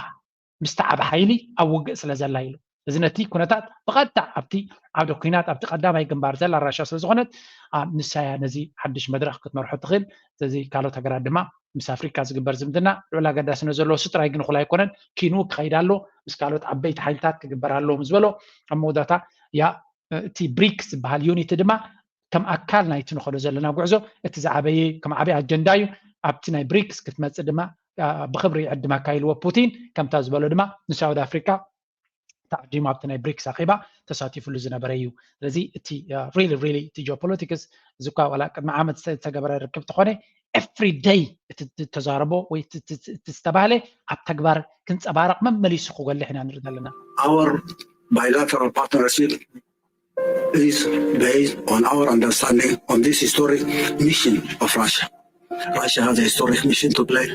ምስቲ ዓቢ ሓይሊ ኣብ ውግእ ስለ ዘላ ኢሉ። እዚ ነቲ ኩነታት ብቐጥታ ኣብቲ ዓውደ ኩናት ኣብቲ ቀዳማይ ግንባር ዘላ ራሻ ስለ ዝኾነት ንሳያ ነዚ ሓድሽ መድረኽ ክትመርሖ ትኽእል። ስለዚ ካልኦት ሃገራት ድማ ምስ ኣፍሪካ ዝግበር ዝምድና ልዑል ኣገዳስነት ዘለዎ ስጥራይ ግን እኹል ኣይኮነን። ኪኑ ክኸይድ ኣሎ፣ ምስ ካልኦት ዓበይቲ ሓይልታት ክግበር ኣለዎ ምስ በሎ ኣብ መወዳእታ ያ እቲ ብሪክስ ዝበሃል ዩኒቲ ድማ ከም ኣካል ናይቲ ንኸዶ ዘለና ጉዕዞ እቲ ዝዓበየ ከም ዓበይ ኣጀንዳ እዩ። ኣብቲ ናይ ብሪክስ ክትመፅእ ድማ ብክብሪ ዕድመካ ኢልዎ ፑቲን። ከምታ ዝበሎ ድማ ንሳውት ኣፍሪካ ተዓዲሙ ኣብቲ ናይ ብሪክስ ኣኼባ ተሳቲፍሉ ዝነበረ እዩ። ስለዚ እቲ ሪሊ ሪሊ እቲ ጂኦፖለቲክስ እዚ እኳ ዋላ ቅድሚ ዓመት ዝተገበረ ርክብ ተኾነ ኤፍሪ ደይ እቲ ተዛረቦ ወይ ዝተባህለ ኣብ ተግባር ክንፀባረቕ መመሊሱ ክጎልሕ ኢና ንርኢ ዘለና። Our bilateral partnership is based on our understanding on this historic mission of Russia. Russia has a historic mission to play.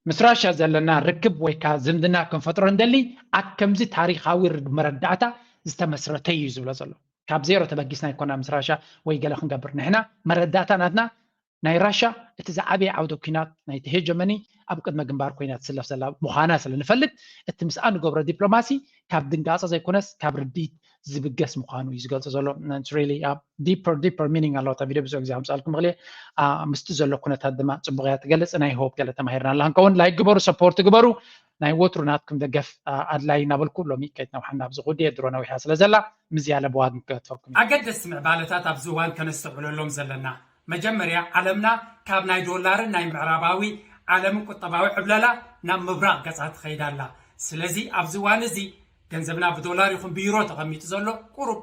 ምስ ራሽያ ዘለና ርክብ ወይ ከዓ ዝምድና ክንፈጥሮ እንደሊ ኣብ ከምዚ ታሪካዊ መረዳእታ ዝተመስረተ እዩ ዝብሎ ዘሎ። ካብ ዜሮ ተበጊስና ኣይኮና ምስ ራሽያ ወይ ገለ ክንገብር። ንሕና መረዳእታ ናትና ናይ ራሽያ እቲ ዝዓበየ ዓውደ ኩናት ናይቲ ሄጀመኒ ኣብ ቅድመ ግንባር ኮይና ትስለፍ ዘላ ምዃና ስለ ንፈልጥ እቲ ምስኣ ንገብሮ ዲፕሎማሲ ካብ ድንጋፀ ዘይኮነስ ካብ ርድኢት ዝብገስ ምዃኑ እዩ ዝገልፆ ዘሎ። ዲፐር ዲፐር ሚኒንግ ኣለዎ። እታ ቪድዮ ብዙሕ ግዜ ከምፅኣልኩም ክእል ምስቲ ዘሎ ኩነታት ድማ ፅቡቅ እያ ትገልፅ። ናይ ሆፕ ገለ ተማሂርና ኣላ ክንከውን ላይክ ግበሩ፣ ሰፖርት ግበሩ። ናይ ወትሩ ናትኩም ደገፍ ኣድላይ እናበልኩ ሎሚ ከይትነውሓና ኣብዚ ጉዲ ድሮ ነዊሓ ስለ ዘላ ምዝያለ ብዋግ ንክገትፈኩም። ኣገደስቲ ምዕባለታት ኣብዚ እዋን ከነስተውዕለሎም ዘለና መጀመርያ ዓለምና ካብ ናይ ዶላርን ናይ ምዕራባዊ ዓለምን ቁጠባዊ ዕብለላ ናብ ምብራቕ ገጻ ትኸይድ ኣላ። ስለዚ ኣብዚ እዋን እዚ ገንዘብና ብዶላር ይኹን ብዩሮ ተቐሚጡ ዘሎ ቁሩብ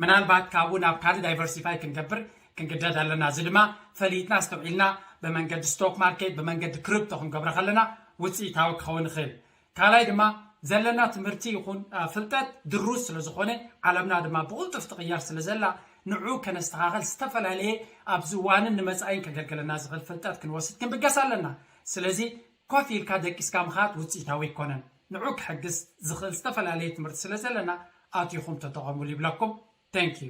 ምናልባት ካብኡ ናብ ካልእ ዳይቨርሲፋይ ክንገብር ክንግደድ ኣለና። እዚ ድማ ፈሊጥና ኣስተውዒልና ብመንገዲ ስቶክ ማርኬት ብመንገዲ ክሪፕቶ ክንገብሮ ከለና ውፅኢታዊ ክኸውን ይኽእል። ካልኣይ ድማ ዘለና ትምህርቲ ይኹን ፍልጠት ድሩት ስለ ዝኾነ ዓለምና ድማ ብቕልጡፍ ትቕየር ስለ ዘላ ንዑ ከነስተኻኸል ዝተፈላለየ ኣብዚ እዋንን ንመፃኢን ከገልግለና ዝኽእል ፍልጠት ክንወስድ ክንብገስ ኣለና። ስለዚ ኮፍ ኢልካ ደቂስካ ምኻድ ውፅኢታዊ ኣይኮነን። ንዑ ክሕግዝ ዝኽእል ዝተፈላለየ ትምህርቲ ስለ ዘለና ኣቲኹም ተጠቐሙሉ ይብለኩም። Thank you።